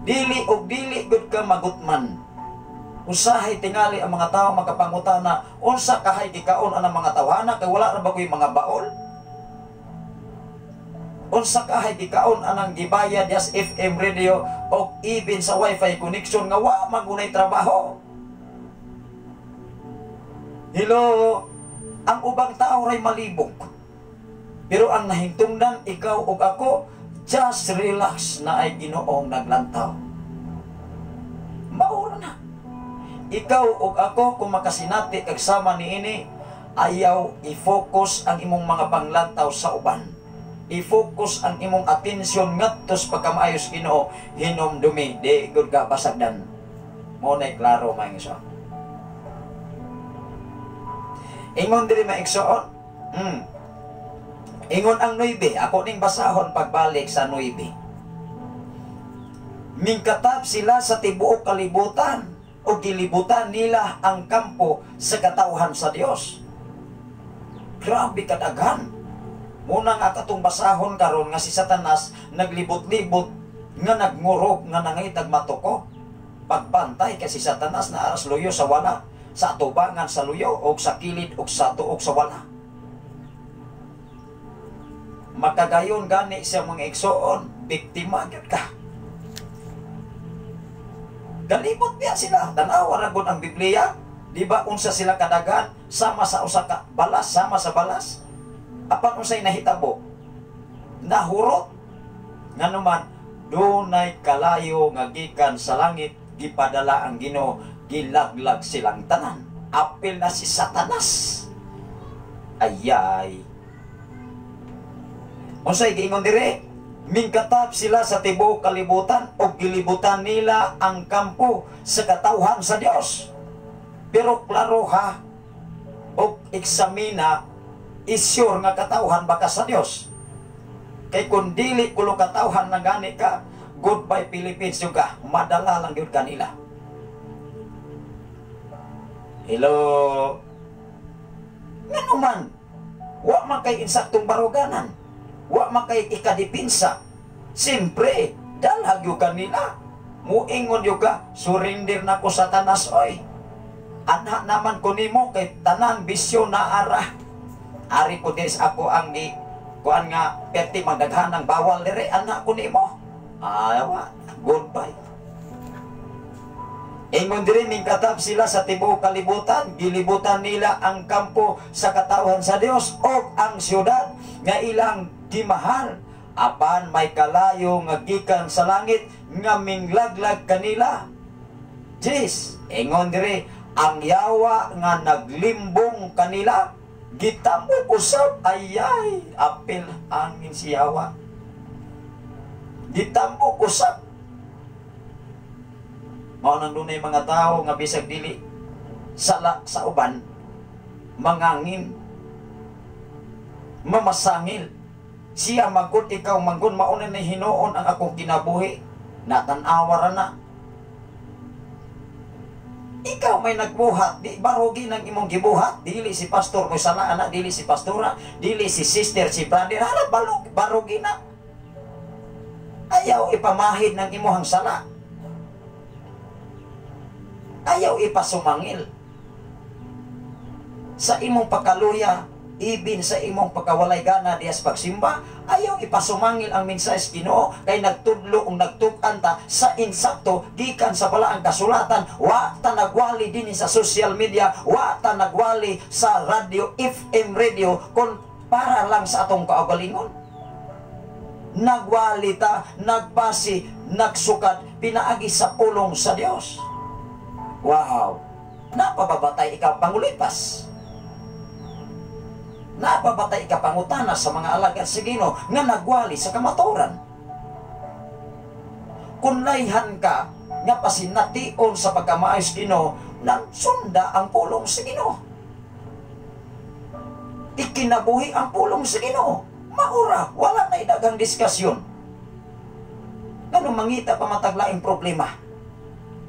Dili og dili gud ka magutman. Usahay tingali ang mga tao makapangutana, unsa kahay gikaon anang mga tawhana kay wala ra ba koy mga baol? Unsa kahay gikaon anang gibayad yas FM radio og even sa wifi connection nga wa man gunay trabaho? Hello, ang ubang tao ray malibog. Pero ang nahintungdan ikaw ug ako, just relax na ay Ginoong naglantaw. Maura na. Ikaw ug ako, kung makasinati kag sama niini, ayaw i-focus ang imong mga panglantaw sa uban. I-focus ang imong atensyon ngadto sa pagkamaayos Ginoo. Hinumdumi, di gud ka basagdan. Mo na klaro, mga igsoon. Ingon diri, mga igsoon. Ingon ang 9, ako ning basahon pagbalik sa 9. Mingkatap sila sa tibuok kalibutan o gilibutan nila ang kampo sa katawhan sa Dios. Grabe kadaghan. Muna nga katong basahon karon nga si Satanas naglibot-libot nga nagngurog nga nangitag matuko. Pagbantay kasi Satanas na aras luyo sa wala, sa atubangan sa luyo o sa kilid o sa tuok sa wala. Makagayon gani sa mga igsoon, biktima gyud ka. Galibot niya sila. Tanawa ra gud ang Biblia. Di ba unsa sila kadaghan sama sa usa ka balas, sama sa balas. Apan unsay nahitabo? Nahurot. Nganuman dunay kalayo nga gikan sa langit, gipadala ang Ginoo, gilaglag silang tanan. Apil na si Satanas. Ayay. Unsay giingon dire? Mingkatap sila sa tibuok kalibutan og gilibutan nila ang kampo sa katawhan sa Dios. Pero klaro ha, og eksamina, isyur nga katawhan baka sa Dios. Kay kung dili kulo katawhan na gani ka, goodbye Philippines yung ka, madala lang yun kanila. Hello? Ngano man, wa man kay insaktong baruganan, wa man kay ikadipinsa. Siyempre, dalhag yung kanila. Muingon yung ka, surrender na ko Satanas, oy. Anha naman ko nimo kay tanan bisyo na ara. Ari ko dis ako ang gi kuan nga perti magdaghan ng bawal dire, anha ko nimo. Awa, goodbye. Ingon diri, mingkatap sila sa tibuok kalibutan, gilibutan nila ang kampo sa katawhan sa Dios og ang siyudad nga ilang gimahal. Apan may kalayo nga gikan sa langit nga minglaglag kanila. Jis, ingon diri, ang yawa nga naglimbong kanila gitambok usab. Ayay, apil angin si yawa. Gitambok usab. Mao nang dunay mga tao nga bisag dili sala sa uban, mangangin, mamasangil. Siya magod, ikaw manggod, mauna na hinuon ang akong kinabuhi. Natan-awa ra na. Ikaw may nagbuhat, di barugi ng imong gibuhat, dili si pastor mo sala ana, dili si pastora, dili si sister, si brother, hala balog, barugi na. Ayaw ipamahid ng imuhang sala. Ayaw ipasumangil. Sa imong pagkaluya, ibin sa imong pagkawalay gana diyas pagsimba, ayaw ipasumangil ang mensahe sa Ginoo kay nagtudlo ug nagtug-an ta sa insakto gikan sa balaang kasulatan. Wa ta nagwali dinhi sa social media, wa ta nagwali sa radio, FM radio kon para lang sa atong kaugalingon. Nagwali ta, nagbasi, nagsukat pinaagi sa pulong sa Dios. Wow! Napababatay ikaw pangulipas. Napabatay ikaw pangutana sa mga alagad sa Ginoo nga nagwali sa kamatuoran. Kung layhan ka nga pasination sa pagkamaayos Ginoo, nang sunda ang pulong sa Ginoo. Ikinabuhi ang pulong sa Ginoo. Maura, wala na idagang diskasyon. Ngano mangita pa mataglaing problema?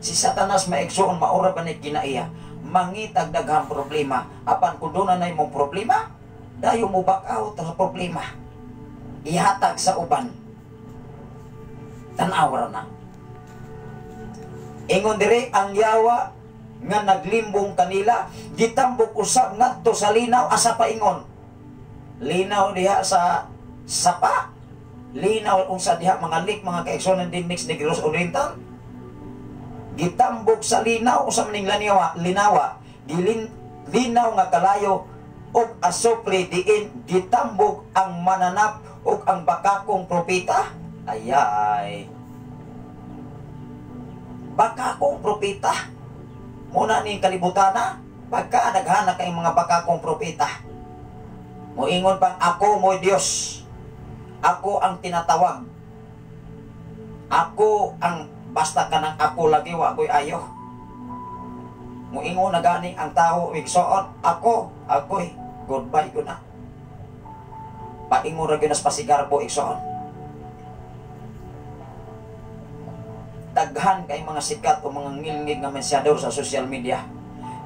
Si Satanas maigsoon, maura pa ni kinaiya. Mangitag daghang problema. Apan kung doon na imong problema, dayo mo back out sa problema. Ihatag sa uban. Tan-aw ra na. Ingon dire, ang yawa nga naglimbong kanila, gitambok usab ngadto sa linaw. Asa pa ingon? Linaw diha sa sapa. Linaw unsa diha mga lik, mga kaigsoon dinhi Negros Oriental. Gitambok sa linaw usa maning linawa, linawa, gilin, linaw nga kalayo og asupre diin gitambok ang mananap og ang bakakong propeta. Ayay. Bakakong propeta. Muna ning kalibutana, pagka naghana kay mga bakakong propeta. Moingon pang ako mo Dios. Ako ang tinatawag. Ako ang basta kanang ako lagi wa ko'y ayo. Moingon na gani ang tao igsoon, ako, ako'y goodbye ko na. Paingon ra gyud nas pasigarbo igsoon. Daghan kay mga sikat o mga ngilngig nga mensyador sa social media,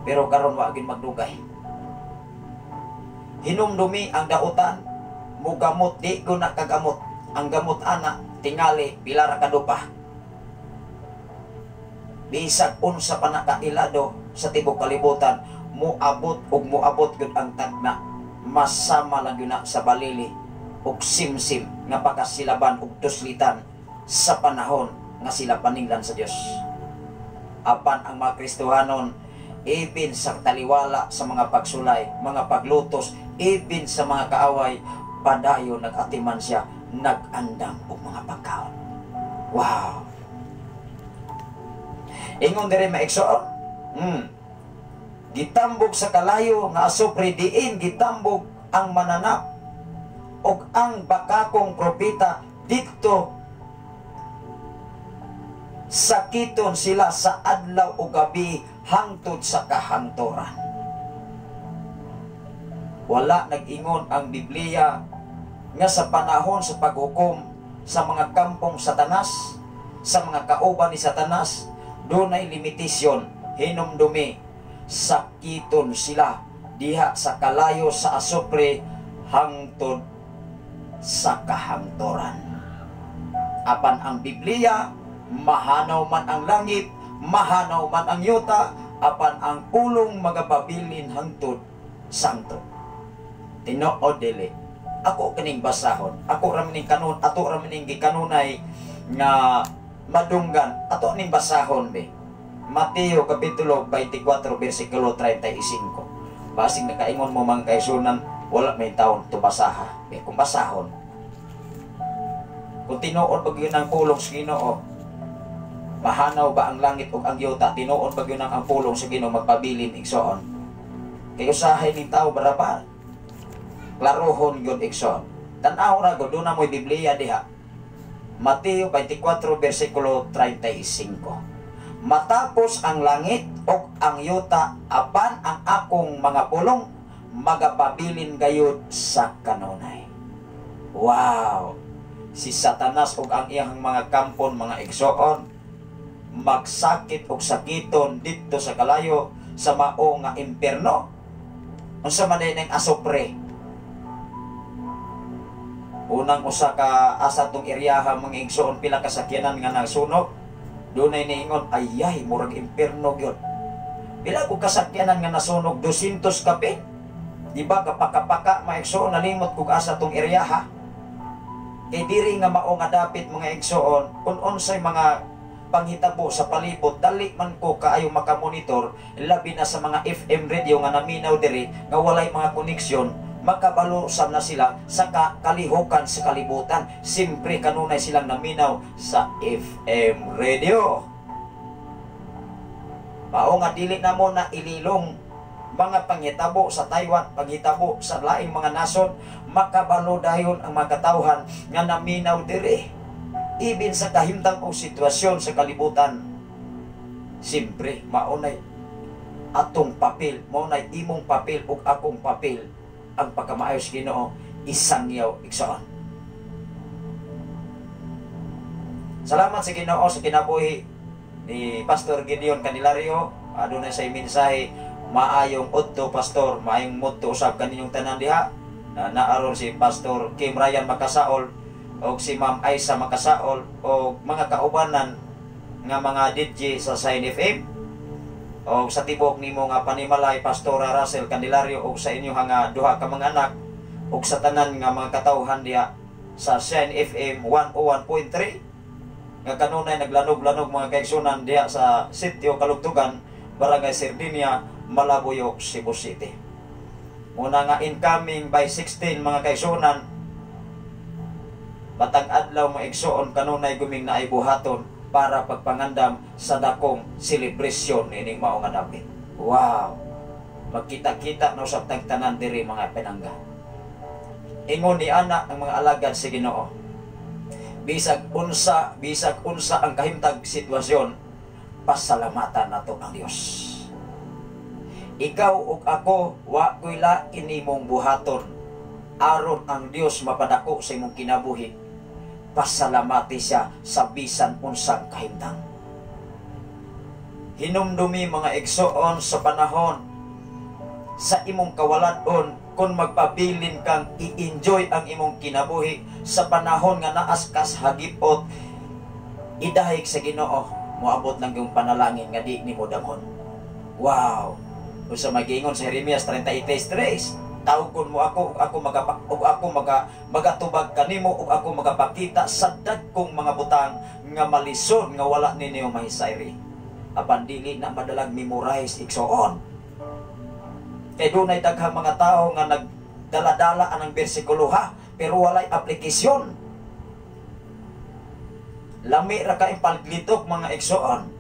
pero karon wa gyud magdugay. Hinumdumi ang dautan, mugamot di ko na kagamot. Ang gamot ana tingali pila ra ka dupa. Bisag unsa pa na kailado sa tibok kalibutan, muabot ug muabot gyud ang tagna. Masama lang gyud na sa balili ug simsim nga pagkasilaban ug tuslitan sa panahon nga sila paninglan sa Dios. Apan ang mga Kristohanon, ibin sa taliwala sa mga pagsulay, mga paglutos, ibin sa mga kaaway, padayon nag-atiman siya. nag-andam og mga pagkaon. Wow. Ingon diri, maigsoon. Gitambog sa kalayo nga asupre diin gitambog ang mananap ug ang bakakong propeta, didto sakiton sila sa adlaw o gabi hangtod sa kahangturan. Wala nag-ingon ang Biblia nga sa panahon sa paghukom sa mga kampong Satanas, sa mga kauban ni Satanas, dunay limitasyon. Hinumdumi, sakiton sila diha sa kalayo sa asupre hangtod sa kahangturan. Apan ang Biblia, mahanaw man ang langit, mahanaw man ang yuta, apan ang pulong magapabilin hangtod sangto. Tinuod dili? Ako kining basahon. Ako ra ning kanon, ato ra ning gikanunay nga madunggan. Ato ning basahon be. Mateo kapitulo 24 bersikulo 35. Basig nakaingon mo, mga kaigsuonan, wala may taon to basaha. Be, kung basahon. Kung tinuod pag yun ang pulong sa Ginoo, mahanaw ba ang langit ug ang yuta, tinuod pag yun ang pulong sa Ginoo magpabilin, igsoon? Kay usahay ning tao baraba. Klarohon yun, igsoon. Tan-aw ra gud, na mo'y Biblia diha. Mateo 24 bersikulo 35. Matapos ang langit ug ang yuta, apan ang akong mga pulong magapabilin gayud sa kanunay. Wow! Si Satanas ug ang iyang mga kampon, mga igsoon, magsakit og sakiton didto sa kalayo sa mao nga impierno. Unsa man ning asupre? Unang usa ka asa tong eryaha, mga igsoon, pila ka sakyanan nga nasunog. Dunay niingon, "Ayay, murag impierno gyud." Pila ko kasakyanan nga nasunog, 200 kapin. Di ba kapakapaka, mga igsoon, nalimot kog asa tong eryaha. Kay diri nga mao nga dapit, mga igsoon, kung unsay mga panghitabo sa palibot, dali man ko kaayo makamonitor, labi na sa mga FM radio nga naminaw diri nga walay mga koneksyon, makabalo sab na sila sa kalihukan sa kalibutan. Simpre kanunay silang naminaw sa FM radio. Mao nga dili na mo na ililong mga panghitabo sa Taiwan, panghitabo sa laing mga nasod, makabalo dayon ang mga katawhan nga naminaw diri. Ibin sa kahimtang o sitwasyon sa kalibutan. Simpre, maunay atong papel, maunay imong papel ug akong papel ang pagkamaayos Ginoo isangyaw, igsoon. Salamat sa Ginoo sa kinabuhi ni Pastor Gideon Candelario. Adunay sa mensahe, maayong udto, Pastor, maayong mudto usab kaninyong tanan diha. Na naaron si Pastor Kim Ryan Makasaol og si Ma'am Aisa Makasaol og mga kaubanan nga mga DJ sa Sign FM og sa tibok nimo nga panimalay, Pastora Russell Candelario, og sa inyong nga duha ka mga anak og sa tanan nga mga katawhan diha sa Shine FM 101.3 nga kanunay naglanog-lanog, mga kaigsunan, diha sa Sitio Kalugtugan, Barangay Sardinia, Malabuyoc, Cebu City. Muna nga incoming by 16, mga kaigsunan, batag adlaw, mga igsoon, kanunay guming naay buhaton para pagpangandam sa dakong selebrasyon ining mao nga dapit. Wow! Magkita-kita na usab tag tanan diri, mga pinangga. Ingon ni ana ang mga alagad sa Ginoo. Bisag unsa ang kahimtag sitwasyon, pasalamatan nato ang Dios. Ikaw ug ako, wa ko'y lain imong buhaton aron ang Dios mapadako sa imong kinabuhi. Pasalamati siya sa bisan unsang kahimtang. Hinumdumi, mga igsoon, sa panahon sa imong kawaladon, kung magpabilin kang i-enjoy ang imong kinabuhi sa panahon nga naas kas hagipot, idahig sa Ginoo, moabot lang yung panalangin nga di nimo damhon. Wow! Unsa magiingon sa Jeremias 33:3, tawgon mo ako ug ako magapa ug ako magatubag kanimo ug ako magapakita sa dagkong mga butang nga malisod nga wala ninyo mahisayri. Apan dili na madalag memorize, igsoon. Kay dunay daghang mga tao nga nagdala-dala anang bersikulo ha, pero walay aplikasyon. Lami ra kay paglitok, mga igsoon.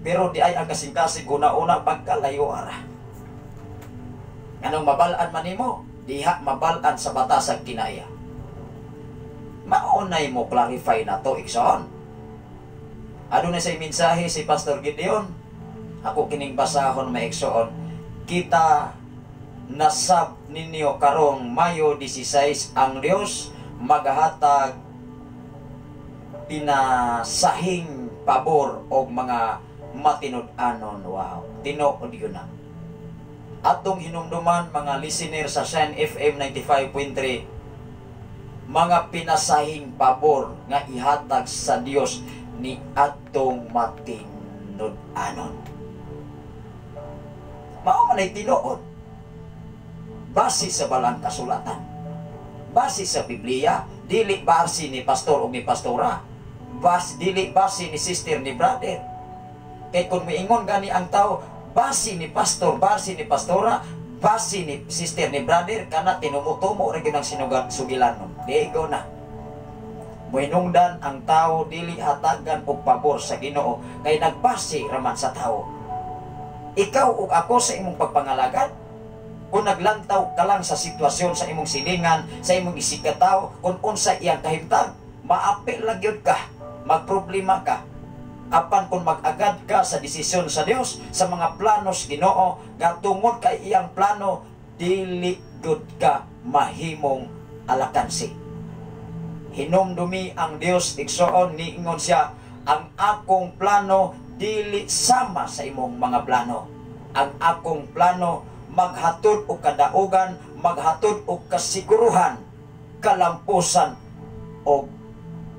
Pero di ay ang kasing-kasing una-una pagkalayo ara. Anong mabal-an man nimo, diha mabal-an sa batasag kinaya. Maunay mo clarify na to, igsoon. Ano na sa mensahe si Pastor Gideon? Ako kining basahon, mga igsoon. Kita nasab ninyo karong Mayo 16, ang Dios maghatag pinasahing pabor og mga matinud-anon. Wow, tinuod yun na. Atong hinumduman, mga listener sa Shine FM 95.3, mga pinasahing pabor nga ihatag sa Dios ni atong matinud-anon. Mao man ay tinuod. Base sa balang kasulatan. Base sa Biblia, dili base ni pastor o ni pastora. Dili base ni sister, ni brother. Kay kung miingon gani ang tao, base ni pastor, base ni pastora, base ni sister, ni brother, kana tinumutumo ra gyud ang sinugat sugilanon. Di go na. Muhinungdan ang tao dili hatagan og pabor sa Ginoo kay nagbase raman sa tao. Ikaw ug ako sa imong pagpangalagad, kung naglantaw ka lang sa sitwasyon sa imong silingan, sa imong isigkatawo, kung unsa iyang kahimtang, maapil lang gyud ka, magproblema ka. Apan kung mag-agad ka sa desisyon sa Dios, sa mga planos Ginoo, nga tungod kay iyang plano, dili gud ka mahimong alakansi. Hinumdumi ang Dios, igsoon, niingon siya, "Ang akong plano dili sama sa imong mga plano. Ang akong plano maghatod og kadaugan, maghatod og kasiguruhan, kalampusan og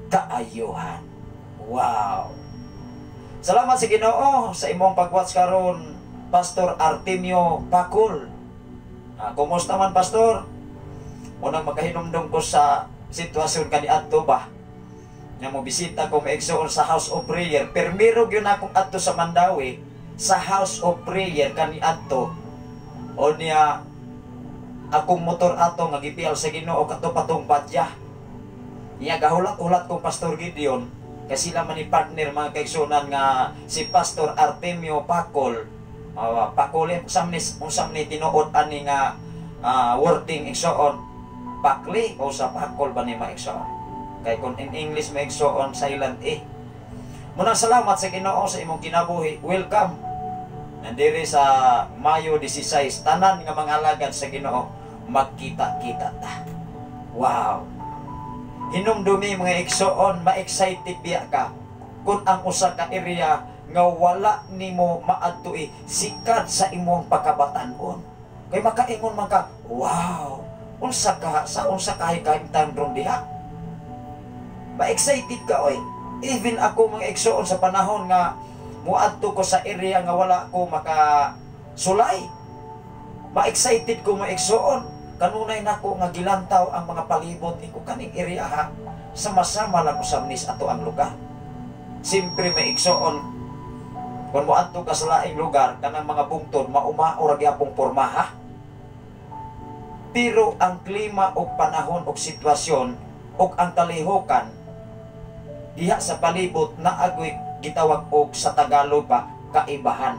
kaayuhan." Wow. Salamat sa Ginoo sa imong pag-watch karon, Pastor Artemio Pakul. Ah, kumusta man, Pastor? Unang makahinumdum ko sa sitwasyon kaniadto ba? Nga mo bisita ko, maigsoon, sa House of Prayer. Permiro gyud akong adto sa Mandaue sa House of Prayer kaniadto. O niya akong motor ato nga gipiyal sa Ginoo kato patong Padya. Niya gahulat-hulat kong Pastor Gideon kasi sila man ni partner, mga kaigsunan, nga si Pastor Artemio Pakol. Pakol unsa ni tinuod ani nga wording, igsoon, pakli o sa pakol ba ni, mga igsoon? Kay kung in English, mga igsoon, silent eh. Munang salamat sa Ginoo sa imong kinabuhi. Welcome nandiri sa Mayo 16, tanan nga mga alagad sa Ginoo, magkita-kita ta. Wow. Hinumdumi, mga igsoon, ma-excited biya ka kung ang usa ka area nga wala nimo maadtoi sikat sa imong pagkabatan-on. Kay makaingon man ka, "Wow, unsa ka sa unsa kahay kahimtang ron diha?" Ma-excited ka oy. Even ako, mga igsoon, sa panahon nga muadto ko sa area nga wala ko maka sulay. Ma-excited ko, mga igsoon. Kanunay nako nga gilantaw ang mga palibot ko kaning area ha. Sama-sama lang usab nis ato ang lugar. Siyempre, may igsoon, kung moadto ka sa laing lugar, kanang mga bungtod maumao ra gyapong porma ha. Pero ang klima og panahon og sitwasyon ug ang kalihokan diha sa palibot naagoy gitawag og sa Tagalog pa kaibahan.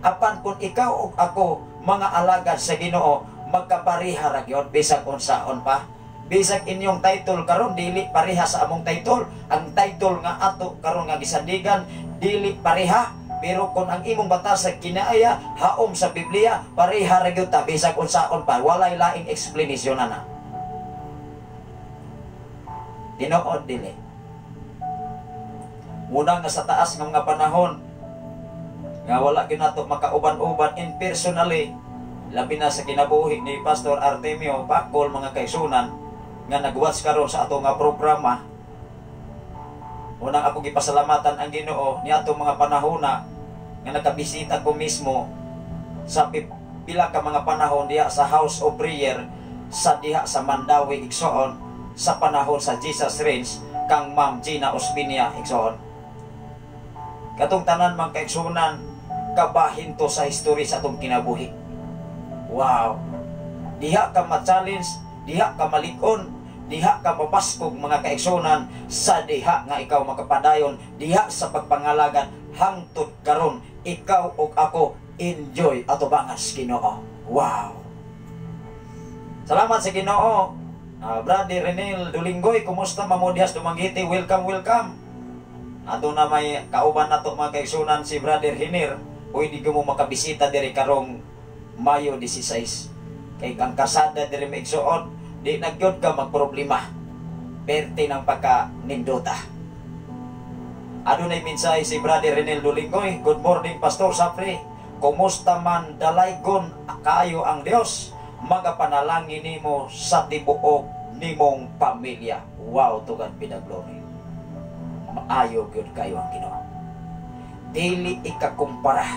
Apan kung ikaw ug ako mga alagad sa Ginoo, magkapareha ra gyud bisag unsaon pa. Bisag inyong title karon dili pareha sa among title, ang title nga ato karon nga gisandigan dili pareha, pero kung ang imong batas sa kinaaya haom sa Biblia, pareha ra gyud ta bisag unsaon pa, walay laing explanation na. Tinuod dili? Muna nga sa taas nga mga panahon nga wala gyud nato makauban-uban in personally, labi na sa kinabuhi ni Pastor Artemio Pakol, mga kaigsunan nga nag-watch karon sa ato nga programa. Unang ako gipasalamatan ang Ginoo ni atong mga panahona nga nakabisita ko mismo sa pila ka mga panahon diha sa House of Prayer sa diha sa Mandaue, igsoon, sa panahon sa Jesus Reigns kang Ma'am Gina Ospinia, igsoon. Katong tanan, mga kaigsunan, kabahin to sa history sa atong kinabuhi. Wow. Diha ka ma-challenge, diha ka malikon, Diha ka mabaskog, mga kaigsunan, sa diha nga ikaw makapadayon diha sa pagpangalagad hangtod karon. Ikaw ug ako enjoy atubangas Ginoo. Wow. Salamat sa Ginoo. Brother Renel Dulinggoy, kumusta mamo dihas Dumaguete? Welcome, welcome. Ato na may kauban nato, mga kaigsunan, si Brother Hinir. Pwede ko mo makabisita diri karong Mayo 16. Kay kang kasada diri, maigsuon, di na gyud ka magproblema. Perte ng pagka nindota. Adunay mensahe si Brother Renel Dulinggoy. "Good morning, Pastor Sapre. Kumusta man? Dalaygon kaayo ang Dios. Magapanalangin nimo sa tibuok nimong pamilya." Wow, to God be the glory. Maayo gyud kayo ang Ginoo. Dili ikakumpara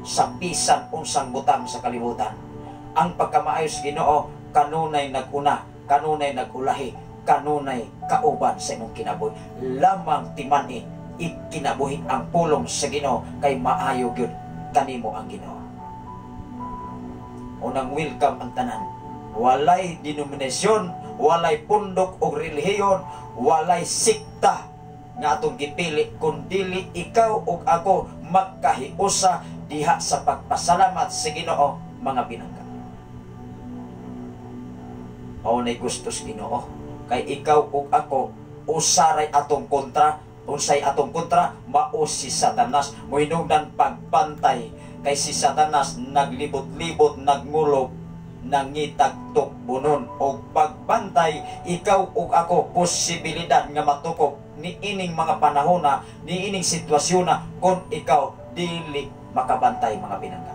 sa bisan unsang butang sa kalibutan. Ang pagkamaayo sa Ginoo kanunay naguna, kanunay nagulahi, kanunay kauban sa imong kinabuhi. Lamang timani ikinabuhi ang pulong sa Ginoo kay maayo gyud kanimo ang Ginoo. Unang welcome ang tanan. Walay denominasyon, walay pundok o relihiyon, walay sikta nga atong gipili kun dili ikaw ug ako magkahiusa diha sa pagpasalamat sa Ginoo, mga binangga. Mao nay gusto sa Ginoo kay ikaw ug ako usaray atong kontra. Unsay atong kontra? Mao si Satanas. Mohinungdan pagbantay kay si Satanas naglibot-libot, nagmulob, nangitag tukbonon, og pagbantay ikaw ug ako posibilidad nga matukob ni ining mga panahona, ni ining sitwasyon na kung ikaw dili makabantay, mga binangga.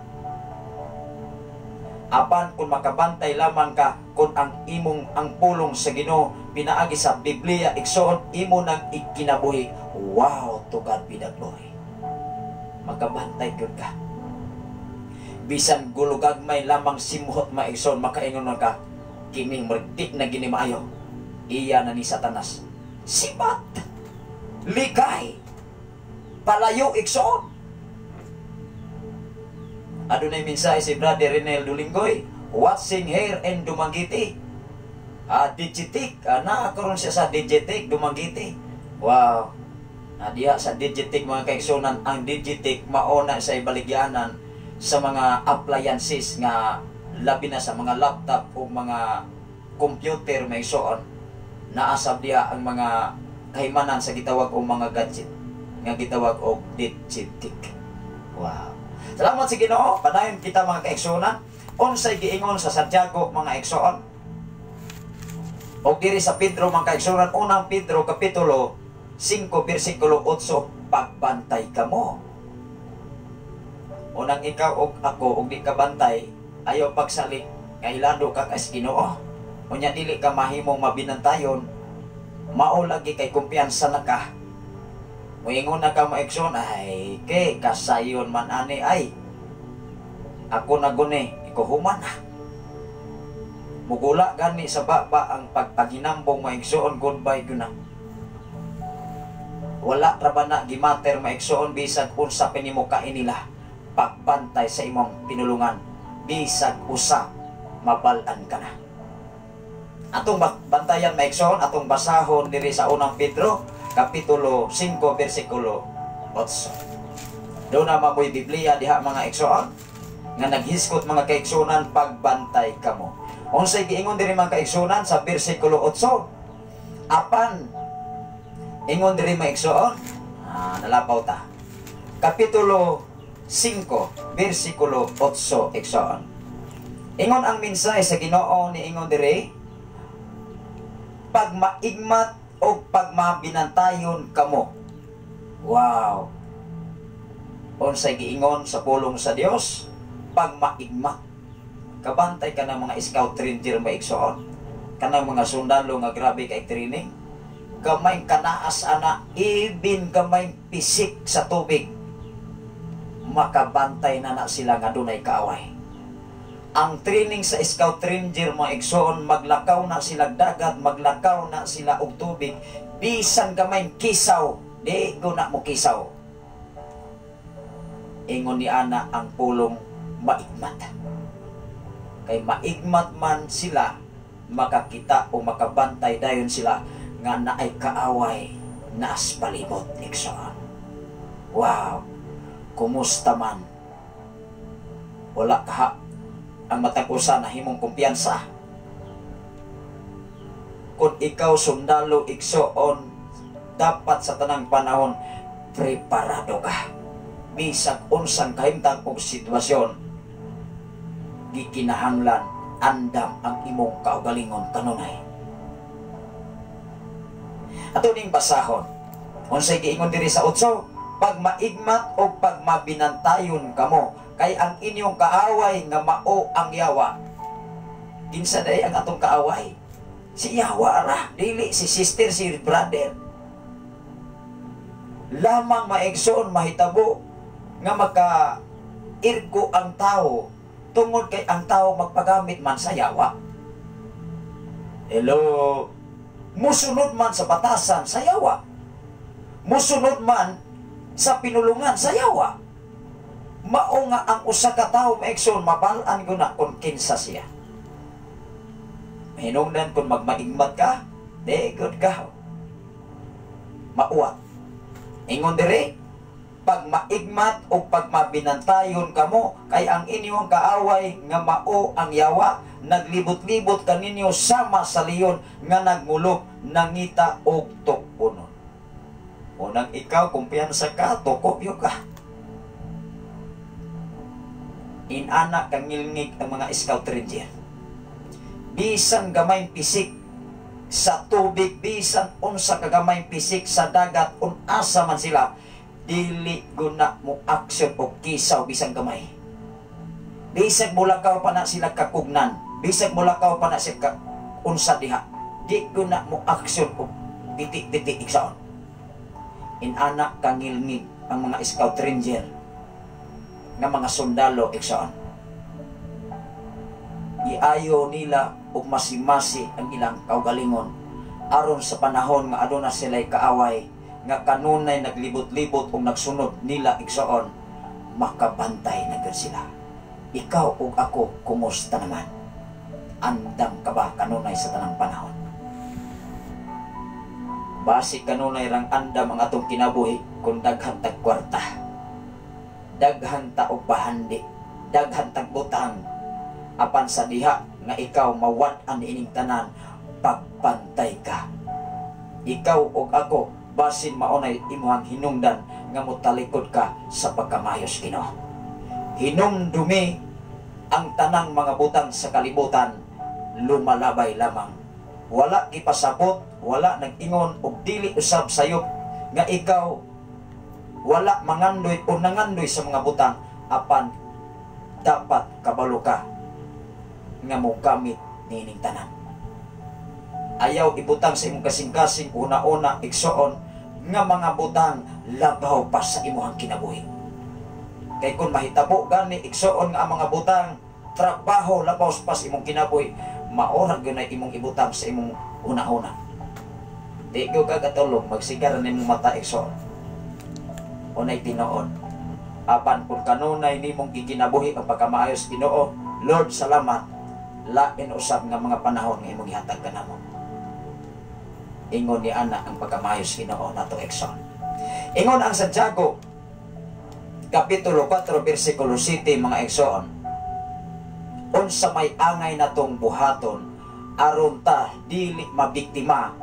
Apan kung makabantay lamang ka kung ang imong ang pulong sa Ginoo pinaagi sa Biblia, igsoon, imo nang ikinabuhi. Wow, to God be the glory. Makabantay gyud ka. Bisan gulugagmay lamang simhot, maigsoon, makaingon man ka, kining murti na gini maayo. Iya na ni Satanas. Sibat! Likay! Palayo, igsoon! Adunay mensahe si Brother Renel Dulinggoy, "Watching here in Dumaguete." Digitik, naa karon siya sa Digitik, Dumaguete. Wow. Na diha sa Digitik, mga kaigsunan, ang Digitik mauna sa ibaligyanan sa mga appliances nga labi na sa mga laptop o mga computer, may igsoon. Naasab diha ang mga kahimanan sa gitawag og mga gadget nga gitawag og Digitik. Wow. Salamat sa Ginoo. Padayon kita, mga kaigsunan. Unsay giingon sa Santiago, mga igsoon? O diri sa Pedro, mga kaigsunan, Unang Pedro kapitulo 5 bersikulo 8, pagbantay kamo. Unang ikaw og ako og di ka bantay, ayaw pagsalik nga ilado ka kas Ginoo. Unya dili ka mahimong mabinantayon, mao lagi kay kumpiyansa na ka. Moingon na ka mo, igsoon, "Ay, kay kasayon man ani ay. Ako na guni, ikuhuman na." Mugula gani sa baba ang pagpaginambong, maigsoon, goodbye gyud na. Wala ra ba na gimater, maigsoon, bisag unsa pa nimo kainila pagbantay sa imong pinulungan, bisag usa mabal-an ka na. Atong bantayan, maigsoon, atong basahon diri sa Unang Pedro kapitulo 5 bersikulo 8. Doon na mamoy Biblia diha, mga igsoon, nga naghiskot, mga kaigsunan, pagbantay kamo. Unsay giingon diri, mga kaigsunan, sa bersikulo 8? Apan ingon diri, mga igsoon, nalapaw ta. Kapitulo 5 bersikulo 8, igsoon. Ingon ang mensahe sa Ginoo ni ingon diri, pagmaigmat o pagmabinantayon kamo. Wow. Unsay giingon sa pulong sa Dios? Pagmaigmat. Kabantay ka ng mga scout ranger, maigsoon. Kanang mga sundalo nga grabe kay training. Gamay kanaas ana, even gamay pisik sa tubig. Makabantay na na sila nga dunay kaaway. Ang training sa scout ranger, mga igsoon, maglakaw na sila dagat, maglakaw na sila og tubig, bisan gamay kisaw, di guna mo kisaw. Ingon ni ana ang pulong maigmat. Kay maigmat man sila. Makakita o makabantay dayon sila nga naay kaaway naas palibot, igsoon. Wow, kumusta man? Wala kaha ang matag usa na himong kumpiyansa. Kung ikaw sundalo, igsoon, dapat sa tanang panahon preparado ka. Bisag unsang kahimtang og sitwasyon, gikinahanglan andam ang imong kaugalingon kanunay. Ato ning basahon. Unsay giingon diri sa 8? Pagmaigmat o pagmabinantayon kamo, kay ang inyong kaaway nga mao ang yawa. Kinsa day ang atong kaaway? Si yawa ra, dili si sister, si brother. Lamang maigsoon mahitabo nga maka irgo ang tao tungod kay ang tao magpagamit man sa yawa. Hello, musunod man sa batasan sa yawa. Musunod man sa pinulungan sa yawa. Mao nga ang usa ka tawo, maigsoon, mabal-an ko na kung kinsa siya. Mahinungdan kung magmaigmat ka, di good ka. Mauwat. Ingon dire, pag maigmat o pag mabinantayon kamo, kay ang inyong kaaway nga mao ang yawa, naglibot-libot kaninyo sama sa leon nga nagmulop, nangita og tukponon. Unang ikaw, kumpiyansa ka, tukop ka. Inana kangilngig ang mga scout ranger. Bisan gamay pisik sa tubig, bisan unsa kagamay pisik sa dagat, unasa man sila, dili guna mo aksyon o kisaw bisan gamay. Bisag mulakaw pa na sila kakugnan, bisag mulakaw pa na sila unsa diha, di guna mo aksyon o titik-titik igsaon. Inana kangilngig ang mga scout ranger nga mga sundalo, igsaon. Iayo nila og masimasi ang ilang kaugalingon aron sa panahon nga aduna sila'y kaaway nga kanunay naglibot-libot o nagsunod nila, igsoon, makabantay na gyud sila. Ikaw ug ako, kumusta naman? Andam ka ba kanunay sa tanang panahon? Basi kanunay rang andam ang atong kinabuhi kung daghan tag kwarta, daghan ta og bahandi, daghan tag butang. Apan sa diha nga ikaw mawad-an ining tanan, pagbantay ka. Ikaw ug ako, basin maunay imuhang hinungdan nga motalikod ka sa pagkamayos Ginoo. Hinumdumi ang tanang mga butang sa kalibutan, lumalabay lamang. Wala gipasabot, wala nag-ingon og dili usab sayop nga ikaw wala mangandoy o nangandoy sa mga butang, apan dapat kabalo ka nga mogamit niining tanan. Ayaw ibutang sa imong kasing-kasing una-una, igsoon, nga mga butang labaw pa sa imuhang kinabuhi. Kay kung mahitabo gani, igsoon, nga ang mga butang trabaho labaw pa sa imong kinabuhi, maora gyud na imong ibutang sa imong una-una. Di ko ka katulog, magsigar na imong mata, igsoon. Unay tinuod. Apan kung kanunay nimong gikinabuhi ang pagkamaayos Ginoo, Lord, salamat, lain usab nga mga panahon nga imong gihatag kanamo. Ingon ni ana ang pagkamayos Ginoo nato, igsoon. Ingon ang Santiago Kapitulo 4 versikulo 7, mga igsoon. Unsa may angay natong buhaton aron ta dili mabiktima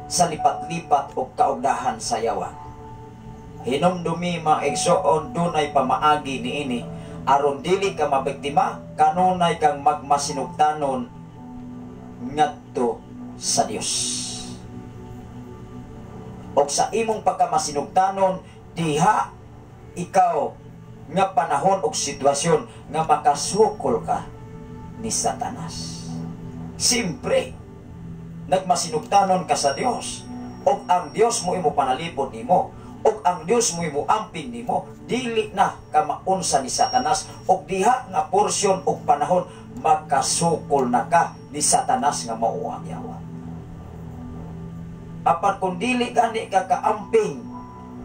sa lipat-lipat o kaugdahan sa yawa? Hinumdumi, mga igsoon, dunay pamaagi niini aron dili ka mabiktima, kanunay kang magmasinugtanon ngadto sa Dios. Og sa imong pagkamasinugtanon, diha ikaw nga panahon og sitwasyon nga makasukol ka ni Satanas. Siyempre, nagmasinugtanon ka sa Dios, og ang Dios mo imo panalipod nimo, og ang Dios mo imo amping nimo, dili na ka maunsa ni Satanas, og diha nga porsyon og panahon makasukol na ka ni Satanas nga mao ang yawa. Apan kung dili gani ka kaamping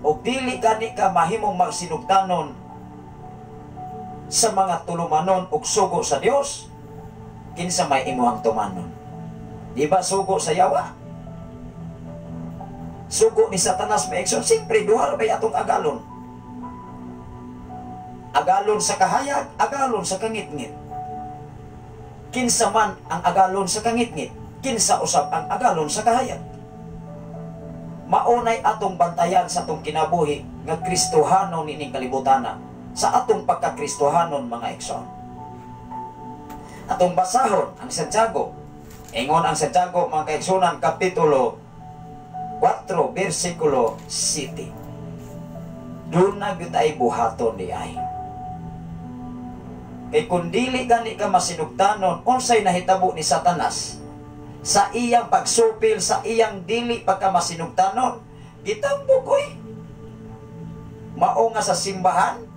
og dili gani ka mahimong magsinugtanon sa mga tulumanon og sugo sa Dios, kinsa may imuhang tumanon? Di ba sugo sa yawa? Sugo ni Satanas, mga igsoon. Siyempre, duha ra bay atong agalon. Agalon sa kahayag, agalon sa kangitngit. Kinsa man ang agalon sa kangitngit, kinsa usab ang agalon sa kahayag. Maunay atong bantayan sa atong kinabuhi nga Kristohanon ining kalibutana, sa atong pagkakristohanon, mga igsoon. Atong basahon ang Santiago. Ingon ang Santiago, mga kaigsunan, kapitulo 4, versikulo 7. Doon na gyud ay buhaton di ay. Kay kung dili gani ka masinugtanon, unsay nahitabo ni Satanas sa iyang pagsupil, sa iyang dili pagka masinugtanon, gitambok oy. Mao nga sa simbahan,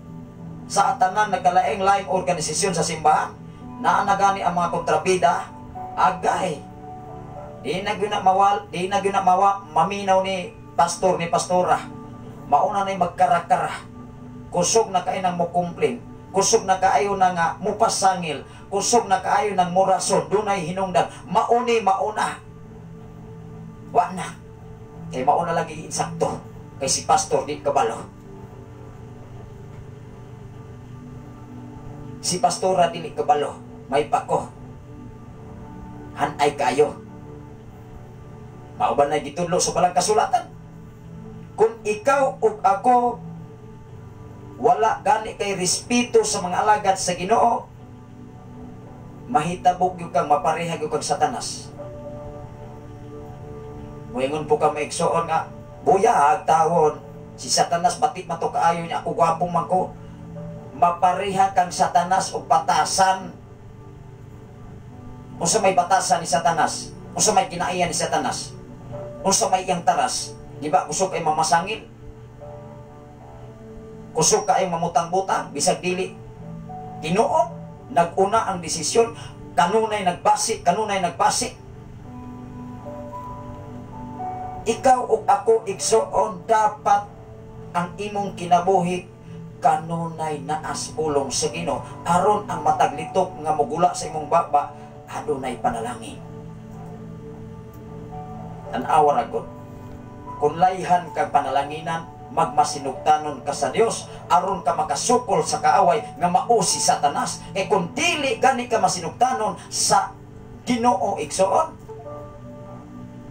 sa tanan nagkalaing laing organisasyon sa simbahan, naa na gani ang mga kontrabida, agay. Di na gyud na mawal, di na gyud na mawa, maminaw ni pastor ni pastora. Mauna na'y magkarakara. Kusog na kaayo nang mo-complain. Kusog na kaayo na nga mupasangil. Kusog na kaayo nang murason. Dunay hinungdan. Mauni, mauna. Wa na. Kay mauna lagi insakto. Kay si pastor di kabalo. Si pastora dili kabalo. May pako. Hanay kayo. Mao ba na gitudlo sa balang kasulatan? Kung ikaw ug ako wala gani kay respeto sa mga alagad sa Ginoo, mahitabok gyud kang mapareha gyud kang Satanas. Moingon po ka maigsoon nga buyag tawon si Satanas, batik man to kaayo niya, ako gwapo man ko. Mapareha kang Satanas og batasan. Unsa may batasan ni Satanas? Unsa may kinaiyan ni Satanas? Unsa may iyang taras? Di ba kusog kay mamasangil? Kusog kay mamutang-butang bisag dili tinuod nag-una ang desisyon, kanunay nagbasi, kanunay nagbasi. Ikaw ug ako, igsoon, dapat ang imong kinabuhi kanunay naas pulong sa Ginoo aron ang matag litok nga mogula sa imong baba adunay panalangin. Tan-awa ra gud. Kung layhan kag panalanginan, magmasinugtanon ka sa Dios aron ka makasukol sa kaaway nga mao si Satanas. Kay kung dili gani ka masinugtanon sa Ginoo, igsoon,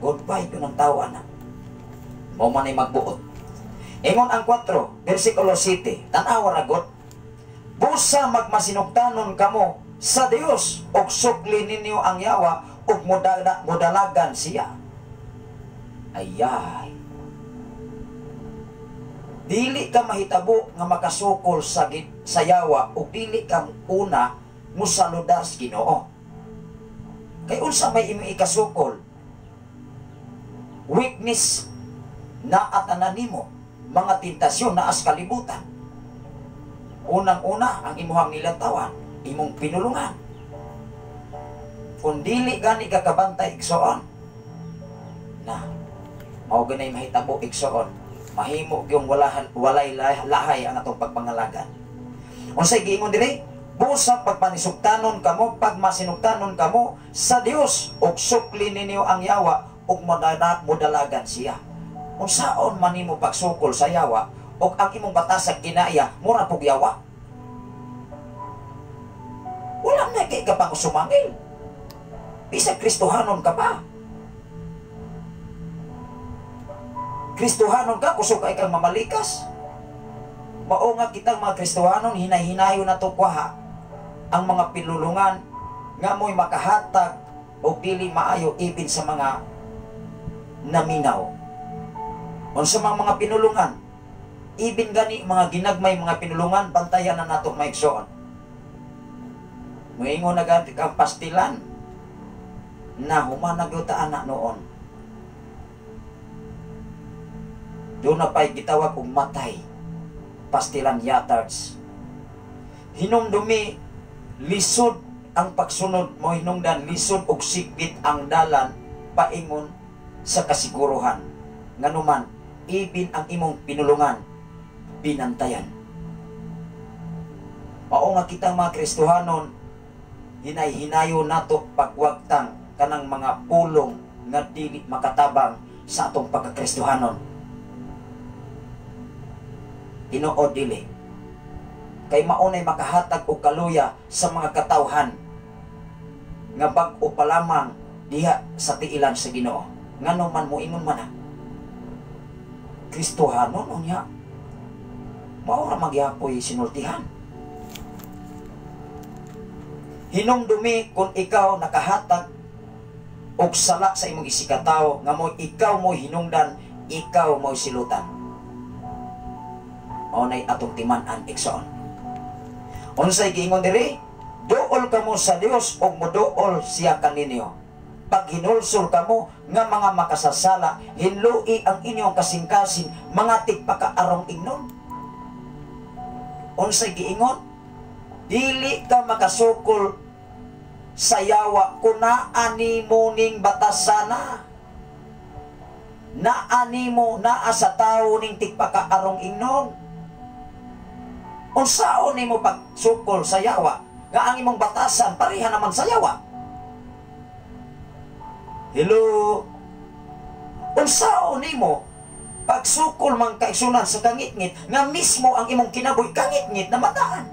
goodbye kun ang tawo ana. Mao man ay magbuot. Ingon ang 4, versikulo 7, tan-awa ra gud. Busa magmasinugtanon kamo sa Dios og sukli ninyo ang yawa ug modalagan siya. Ayay. Dili ka mahitabo nga makasukol sa yawa ug dili ka una mosaludar sa Ginoo. Kay unsa may imong ikasukol? Weakness na atanan nimo, mga tentasyon naa sa kalibutan. Unang-una ang imuhang nilantawan, imong pinulungan. Kung dili gani ka kabantay, igsoon, na mao ganay mahitabo, igsoon, mahimo gyung walay lahay ang atong pagpangalagan. Unsay giingon diri? Busa pagpanisugtanon kamo, pagmasinugtanon kamo sa Dios ug sukli ninyo ang yawa ug modalagan siya. Unsaon man nimo pagsukol sa yawa ug ang imong batasag kinaya mura pug yawa? Wala na kay ka pang sumangil. Bisag Kristohanon ka pa. Kristohanon ka, kusog kay kang mamalikas. Mao nga kitang mga Kristohanon, hinay-hinayo na to kuha ang mga pinulungan nga mo'y makahatag o dili maayo ibin sa mga naminaw. Unsa mga pinulungan? Ibin gani mga ginagmay mga pinulungan, bantayan na nato maigsoon. Moingon na gani ang pastilan na humanag ta anak noon. Doon na pa'y gitawag og matay, pastilan yatards. Hinumdumi, lisod ang pagsunod mo hinungdan, lisod og sigbit ang dalan paingon sa kasiguruhan. Nganuman, ibin ang imong pinulungan, binantayan. Mao nga kitang mga Kristohanon, hinay-hinayo nato pagwagtang kanang mga pulong nga dili makatabang sa atong pagkakristohanon. Tinuod dili. Kay maunay makahatag og kaluya sa mga katawhan nga bag-o pa lamang diha sa tiilan sa Ginoo. Ngano man moingon man na Kristohanon unya mao ra magyapoy sinultihan. Hinumdumi kung ikaw nakahatag og sala sa imong isigkatawo nga mo ikaw mo hinungdan, ikaw mo silutan. Mao nay atong timan-an, igsoon. Unsay giingon diri? Duol kamo sa Dios ug moduol siya kaninyo. Pag hinulsol kamo nga mga makasasala, hinlui ang inyong kasing-kasing, mga tigpakaarong ingnon. Unsay giingon? Dili ka makasukol sa yawa kung naa nimo ning batasana. Naa nimo, naa sa tawo ning tigpakaarong ingnon. Unsaon nimo pagsukol sa yawa nga ang imong batasan pareha naman sa yawa? Hello? Unsaon nimo pagsukol man kaigsunan sa kangitngit nga mismo ang imong kinabuhi kangitngit na mataan?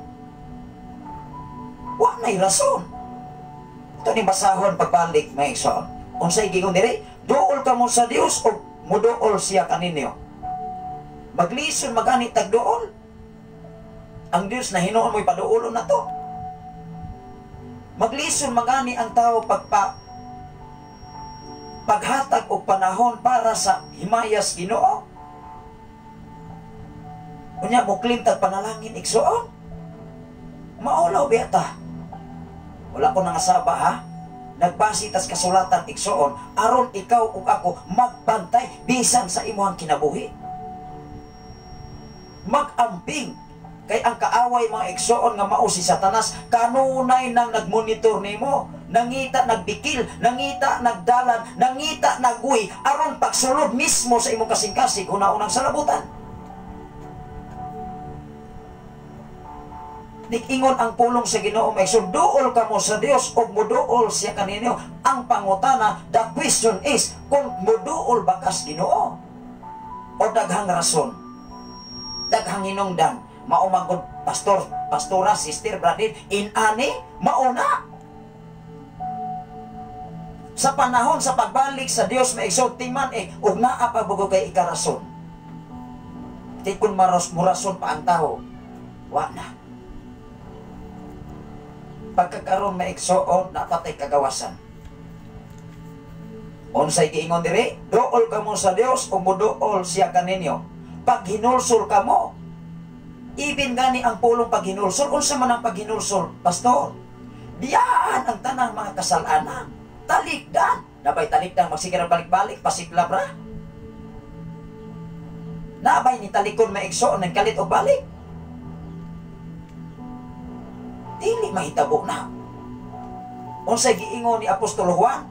Wa nay rason. Ito ni basahon pagbalik, may igsoon. Unsay giingon diri? Duol kamo sa Dios o muduol siya kaninyo. Maglison magani tagduol. Ang Dios na hinuon mo'y paduolon na to. Maglison magani ang tao paghatag og panahon para sa himayas Ginoo. Unya mo claim tag panalangin, igsoon. Maulaw biya ta. Wala ko nangasaba ha. Nagbasi tas kasulatan, igsoon, aron ikaw ug ako magbantay bisan sa imuhang kinabuhi. Magamping kay ang kaaway, mga igsoon, nga mao si Satanas, kanunay nang nagmonitor nimo, nangita nagbikil, nangita nagdalan, nangita nagui aron pagsulod mismo sa imong kasing-kasing una-unang salabutan. Nikingon ang pulong sa Ginoo, may duol kamo sa Dios ug moduol siya kaninyo. Ang pangutana, the question is, kung moduol ba kas Ginoo? O daghang rason, daghang hinungdan, mao man gud pastor, pastora, sister, brother, inani, mauna. Sa panahon sa pagbalik sa Dios, may exalting man ug naa pa bugo kay ikarason. Di kun murason pa ang tao, wa na. Pagkakaroon may igsoon, napatay kagawasan. Unsay giingon diri? Duol kamo sa Dios ug moduol siya kaninyo. Pag hinulsol kamo, ibin gani ang pulong paghinulsol. Unsa man ang paghinulsol, pastor? Diyaan ang tanang mga kasalanan. Talikdan. Nabay talikdan, magsige ra balik-balik, pasiklab ra. Nabay ni talikon maigsoon nagkalit og balik. Dili mahitabo na. Unsay giingon ni Apostol Juan?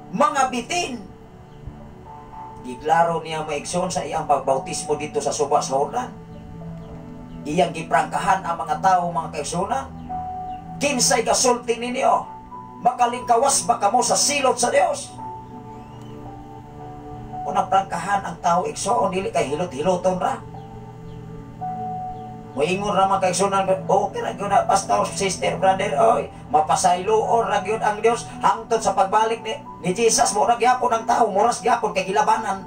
Mga bitin. Giklaro niya maigsoon sa iyang pagbautismo dito sa suba sa Jordan. Iyang giprangkahan ang mga tao, mga kaigsunan. Kinsay kasulti ninyo? Makalingkawas ba kamo sa silot sa Dios? Unang prangkahan ang tao, igsoon, dili kay hilot-hiloton ra. Moingon ra mga kaigsunan, okay ra gyud na, pastor, sister, brother, oy, mapasayloon ra gyud ang Dios hangtod sa pagbalik ni Jesus. Mura gyapon ang tao, muras gyapon kay gilabanan.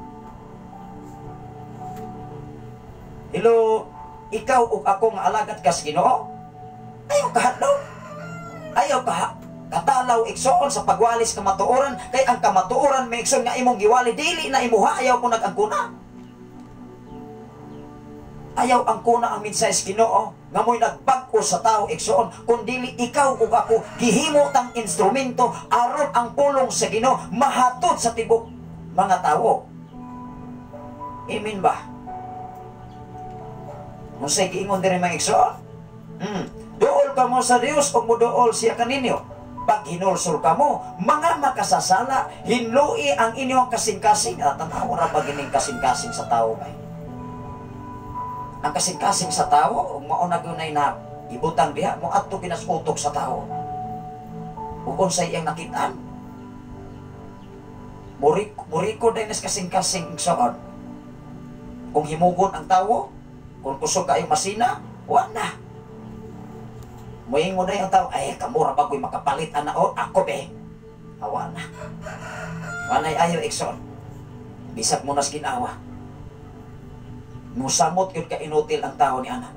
Hello, ikaw ug ako nga alagad kas Ginoo, ayaw kahadlok, ayaw katalaw igsoon sa pagwalis kamatuoran, kay ang kamatuoran may igsoon nga imong giwali dili na imuha, ayaw ko nag-angkuna. Ayaw angkuna ang mensahe sa Ginoo nga mo'y nagbag-o sa tao, igsoon, kun dili ikaw ug ako gihimo tang instrumento aron ang pulong sa Ginoo mahatod sa tibok mga tawo. Amen ba? Unsay giingon diri mga igsoon? Duol kamo sa Dios ug moduol siya kaninyo. Pag hinulsol kamo, mga makasasala, hinlui ang inyong kasing-kasing. At tanaw ra ba gining kasing-kasing sa tao bay? Ang kasing-kasing sa tao, ug mao na gyud na ibutang diha, mo adto ginas utok sa tao. Ug unsay iyang nakitaan? Muriko din is kasing-kasing, igsoon. Kung himugon ang tawo, kung kusog kayo masina, wa na. Muingon na yung tao, "Ay, kamura bagoy makapalit ana o, ako be." Awa na. Wanay ayo, igsoon. Bisag mo nas ginawa. Musamot yun ka inutil ang tao ni ana.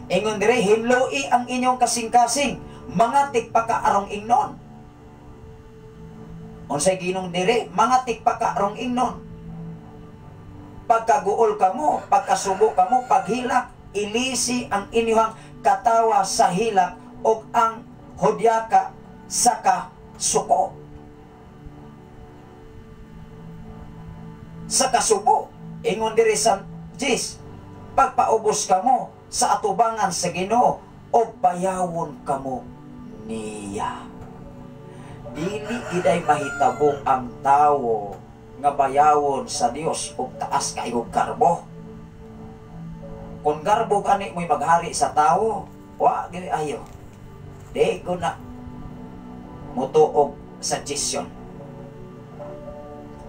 Ingon dire, "Hinloi ang inyong kasing-kasing, mga tigpakaarong ingnon." Unsay ginong dire, mga tigpakaarong ingnon. Pagkaguol kamo, pagkasubo kamo, paghilak, ilisi ang inyong katawa sa hilak o ang hudyaka sa kasuko. Sa kasubo, ingon diri sa Jis, pagpaubos kamo sa atubangan sa Ginoo o bayawon kamo niya. Dili giday mahitabo ang tawo nga bayawon sa Dios og taas kayog garbo. Kung garbo gani mo'y maghari sa tawo, wa gid ayo. Di ko na mutuog suggestion.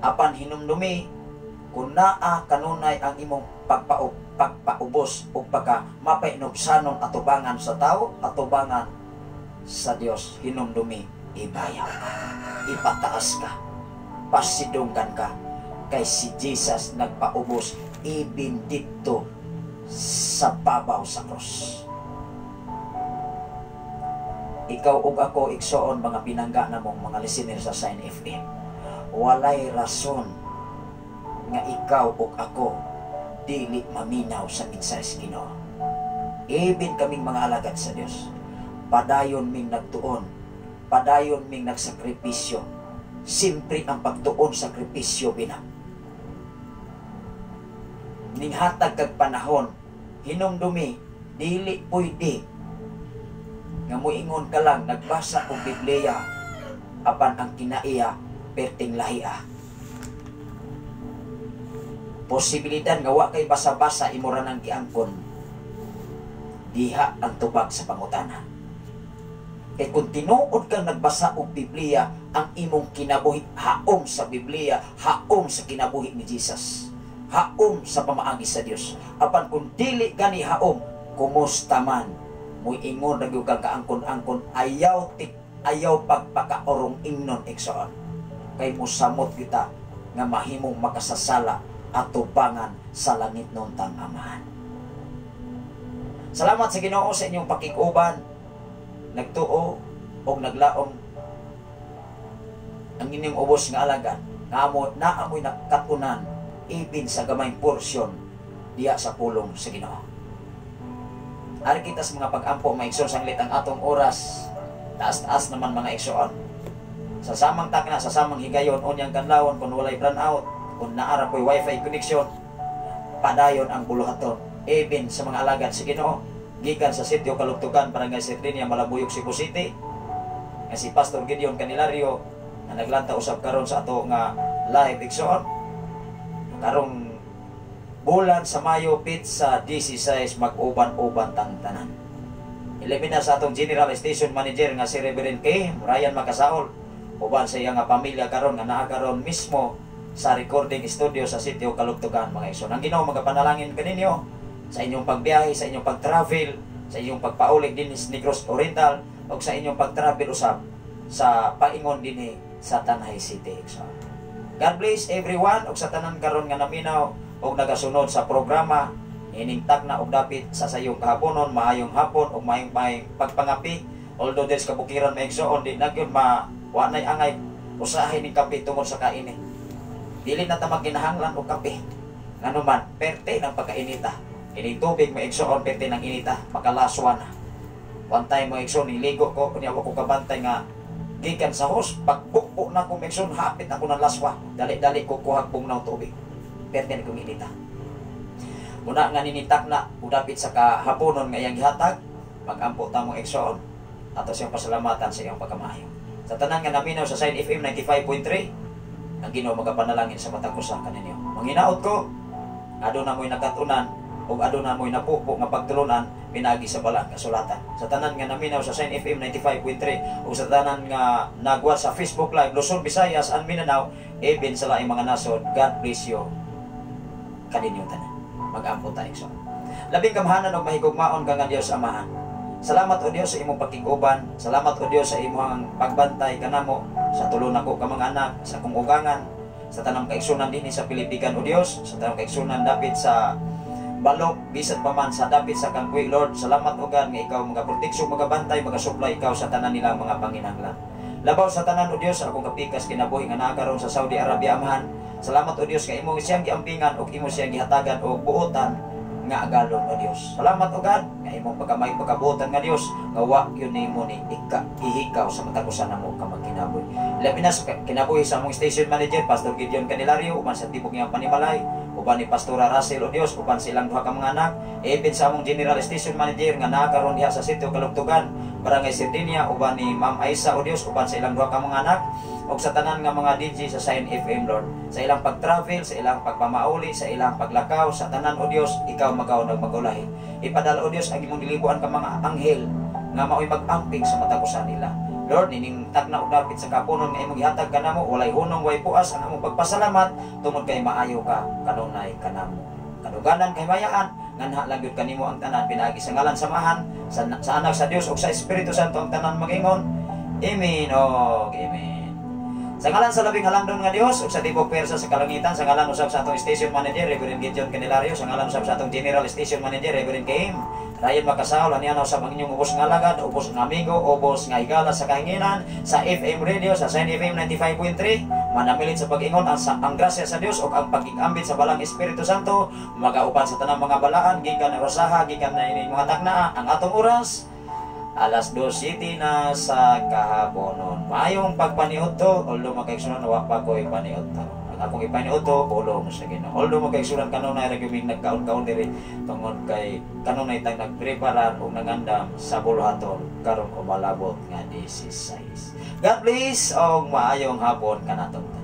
Apan hinumdumi kung naa kanunay ang imong pagpaubos o pagka mapainubsanon atubangan sa tao, atubangan sa Dios, hinumdumi ibayaw ka, ipataas ka, pasidunggan ka, kay si Jesus nagpaubos ibin didto sa babaw sa krus. Ikaw ug ako, igsoon, mga pinangga namong mga listener sa Sign FM, walay rason nga ikaw ug ako dili maminaw sa mensahe sa Ginoo. Ibin kaming mga alagad sa Dios, padayon ming nagtuon, padayon ming nagsakripisyo. Simpre ang pagtuon sakripisyo bina. Ninghatag kag panahon, hinumdumi dili pwede nga moingon ka lang nagbasa og Biblia apan ang kinaiya perting lahia. Posibilidad nga wa kay basa-basa imo ra nang giangkon. Diha ang tubag sa pangutana. Kay kung tinuod kang nagbasa og Biblia, ang imong kinabuhi haom sa Biblia, haom sa kinabuhi ni Jesus, haom sa pamaagi sa Dios. Apan kung dili gani haom, kumusta man muingon ra gyud kang kaangkon-angkon, ayaw tik ayaw pagpakaorong ingnon, igsoon. Kay mosamot kita nga mahimong makasasala atubangan sa langit nontang Amahan. Salamat sa Ginoo sa inyong pakikuban. Nagtuo og naglaom ang inyong ubos nga alagad nga amo naamoy nakatunan ibin sa gamayng porsyon diya sa pulong sa Ginoo. Ari kita sa mga pag-ampo, mga igsoon, sanglit ang atong oras. Taas-taas naman, mga igsoon. Sa samang takna, sa samang higayon, unyang kanlawon, kung walay brand out, kung naara po'y wifi connection, padayon ang buluhaton. Ibin sa mga alagad sa Ginoo, gikan sa sitio Kalugtugan, Barangay Sardenia, Malabuyok, Cebu City, nga si Pastor Gideon Canilario, na naglanta usab karon sa ato nga live, igsoon. Karong bulan sa Mayo, pizza 16, mag-uban-uban tang tanan. Ilimina sa atong General Station Manager nga si Reverend K. Ryan Makasaol, uban sa iya nga pamilya karon nga naa karon mismo sa recording studio sa sitio Kalugtugan, mga igsoon. Ang Ginoo magapanalangin kaninyo sa inyong pagbiyahe, sa inyong pag-travel, sa inyong pagpaulig dinhi sa Negros Oriental ug sa inyong pag-travel usab sa paingon dinhi sa Tanay City, igsoon. God bless everyone ug sa tanan karon nga naminaw ug nagasunod sa programa ining takna og dapit sa sayong kahaponon, maayong hapon ug maayong pagpangapi. Although there's kabukiran, mga igsoon, di na gyud ma wa nay angay usahay ning kape tungod sa kaini. Dili na ta magkinahanglan og kape. Nganuman, perte ng pagkainita. Ining tubig, mga igsoon, perte ng inita, makalaswa na. One time, mga igsoon, niligo ko, kunya wa ko kabantay nga gikan sa hose, pagbukbo na ko, mga igsoon, hapit ako ng laswa. Dali-dali ko kuhag bugnaw tubig. Perte na kong inita. Muna nga ninitak na udapit sa kahaponon nga iyang gihatag, magampo ta, mong igsoon, ato siyang pasalamatan sa iyang pagkamaayo. Sa tanan nga naminaw sa Sign FM 95.3, ang Ginoo magapanalangin sa matag usa kaninyo. Manginaot ko, aduna mo'y nakatunan ug aduna mo'y napupo nga pagtulunan pinaagi sa balaan kasulatan. Sa tanan nga naminaw sa Sign FM 95.3 ug sa tanan nga nagwa sa Facebook Live Luzon, Visayas and Mindanao, Even sa laing mga nasod. God bless you kaninyo tanan. Mag-ampo ta, igsoon. Labing gamhanan og mahigugmaon ka nga Dios Amahan. Salamat, O Dios, sa imong pakig-uban. Salamat, O Dios, sa imong pagbantay kanamo sa tulo nako ka mga anak, sa akong ugangan, sa tanang kaigsunan dinhi sa Pilipigan, O Dios, sa tanang kaigsunan dapit sa balok, bisan pa man sa dapit sa Kangkwi, Lord. Salamat, O God, nga ikaw mga proteksyon, magabantay, magasupply ikaw sa tanan nilang mga panginahanglan. Labaw sa tanan, O Dios, sa akong kapikas kinabuhi nga naa karon sa Saudi Arabia, Amahan. Salamat, O Dios, nga imong siyang giampingan ug imo siyang gihatagan og buotan nga agalon, O Dios. Salamat, O God, nga imong pagkamay pagkabuotan nga Dios nga wa gyud nimo ni ika ihikaw sa matag usa namo ka magkinabuhi. Labi na sa kinabuhi sa among station manager, Pastor Gideon Candelario, uban sa tibok niyang panimalay, uban ni Pastora Russell, O Dios, uban silang duha ka mga anak, even sa among general station manager nga naa karon diha sa sitio Kalugtugan, Barangay Sardinia, uban ni Ma'am Aisa, O Dios, uban sa ilang duha ka mga anak, ug sa tanan nga mga DJ sa Sign FM, Lord, sa ilang pag-travel, sa ilang pagpamauli, sa ilang paglakaw, sa tanan, O Dios, ikaw magaw nagmagulahi. Ipadala, O Dios, ang imong gilibuan ka mga anghel nga mao'y mag-amping sa matag usa nila. Lord, nining tagna og dapit sa kapunon nga imong gihatag kanamo, walay hunong, way puas ang among pagpasalamat tungod kay maayo ka kanunay kanamo. Kaduganan kay mayaan, nganha lang gyud kanimo ang tanan pinaagi sa ngalan sa Amahan, sa Anak sa Dios ug sa Espiritu Santo ang tanan magingon. Amen og amen. Sa ngalan sa labing halangdon nga Dios ug sa tibok pwersa sa kalangitan, sa ngalan usab sa atong station manager, Reverend Gideon Candelario, sa ngalan usab sa atong general station manager, Reverend Kim Ryan Makasahol, aniya na usab ang inyong ubos nga alagad, ubos nga amigo, ubos nga higala sa kahinginan, sa FM Radio, sa Sign FM 95.3, manamilit sa pag-ingon ang grasya sa Dios ug ang pag-ambit sa Balang Espiritu Santo, magaupan sa tanang mga balaan, gikan na rosaha, gikan na ining mga taknaa, ang atong oras, alas 2:07 na sa kahaponon. Maayong pagpaniudto, although mga kaigsunan, wa pa ko'y paniudto. Ang akong ipaniudto, pulong sa Ginoo. Although mga kaigsunan, kanunay ra gyud nagkaon-kaon diri tungod kay kanunay tang nagpreparar og nangandam sa buluhaton karong umalabot nga 16. God bless og maayong hapon kanatong tanan.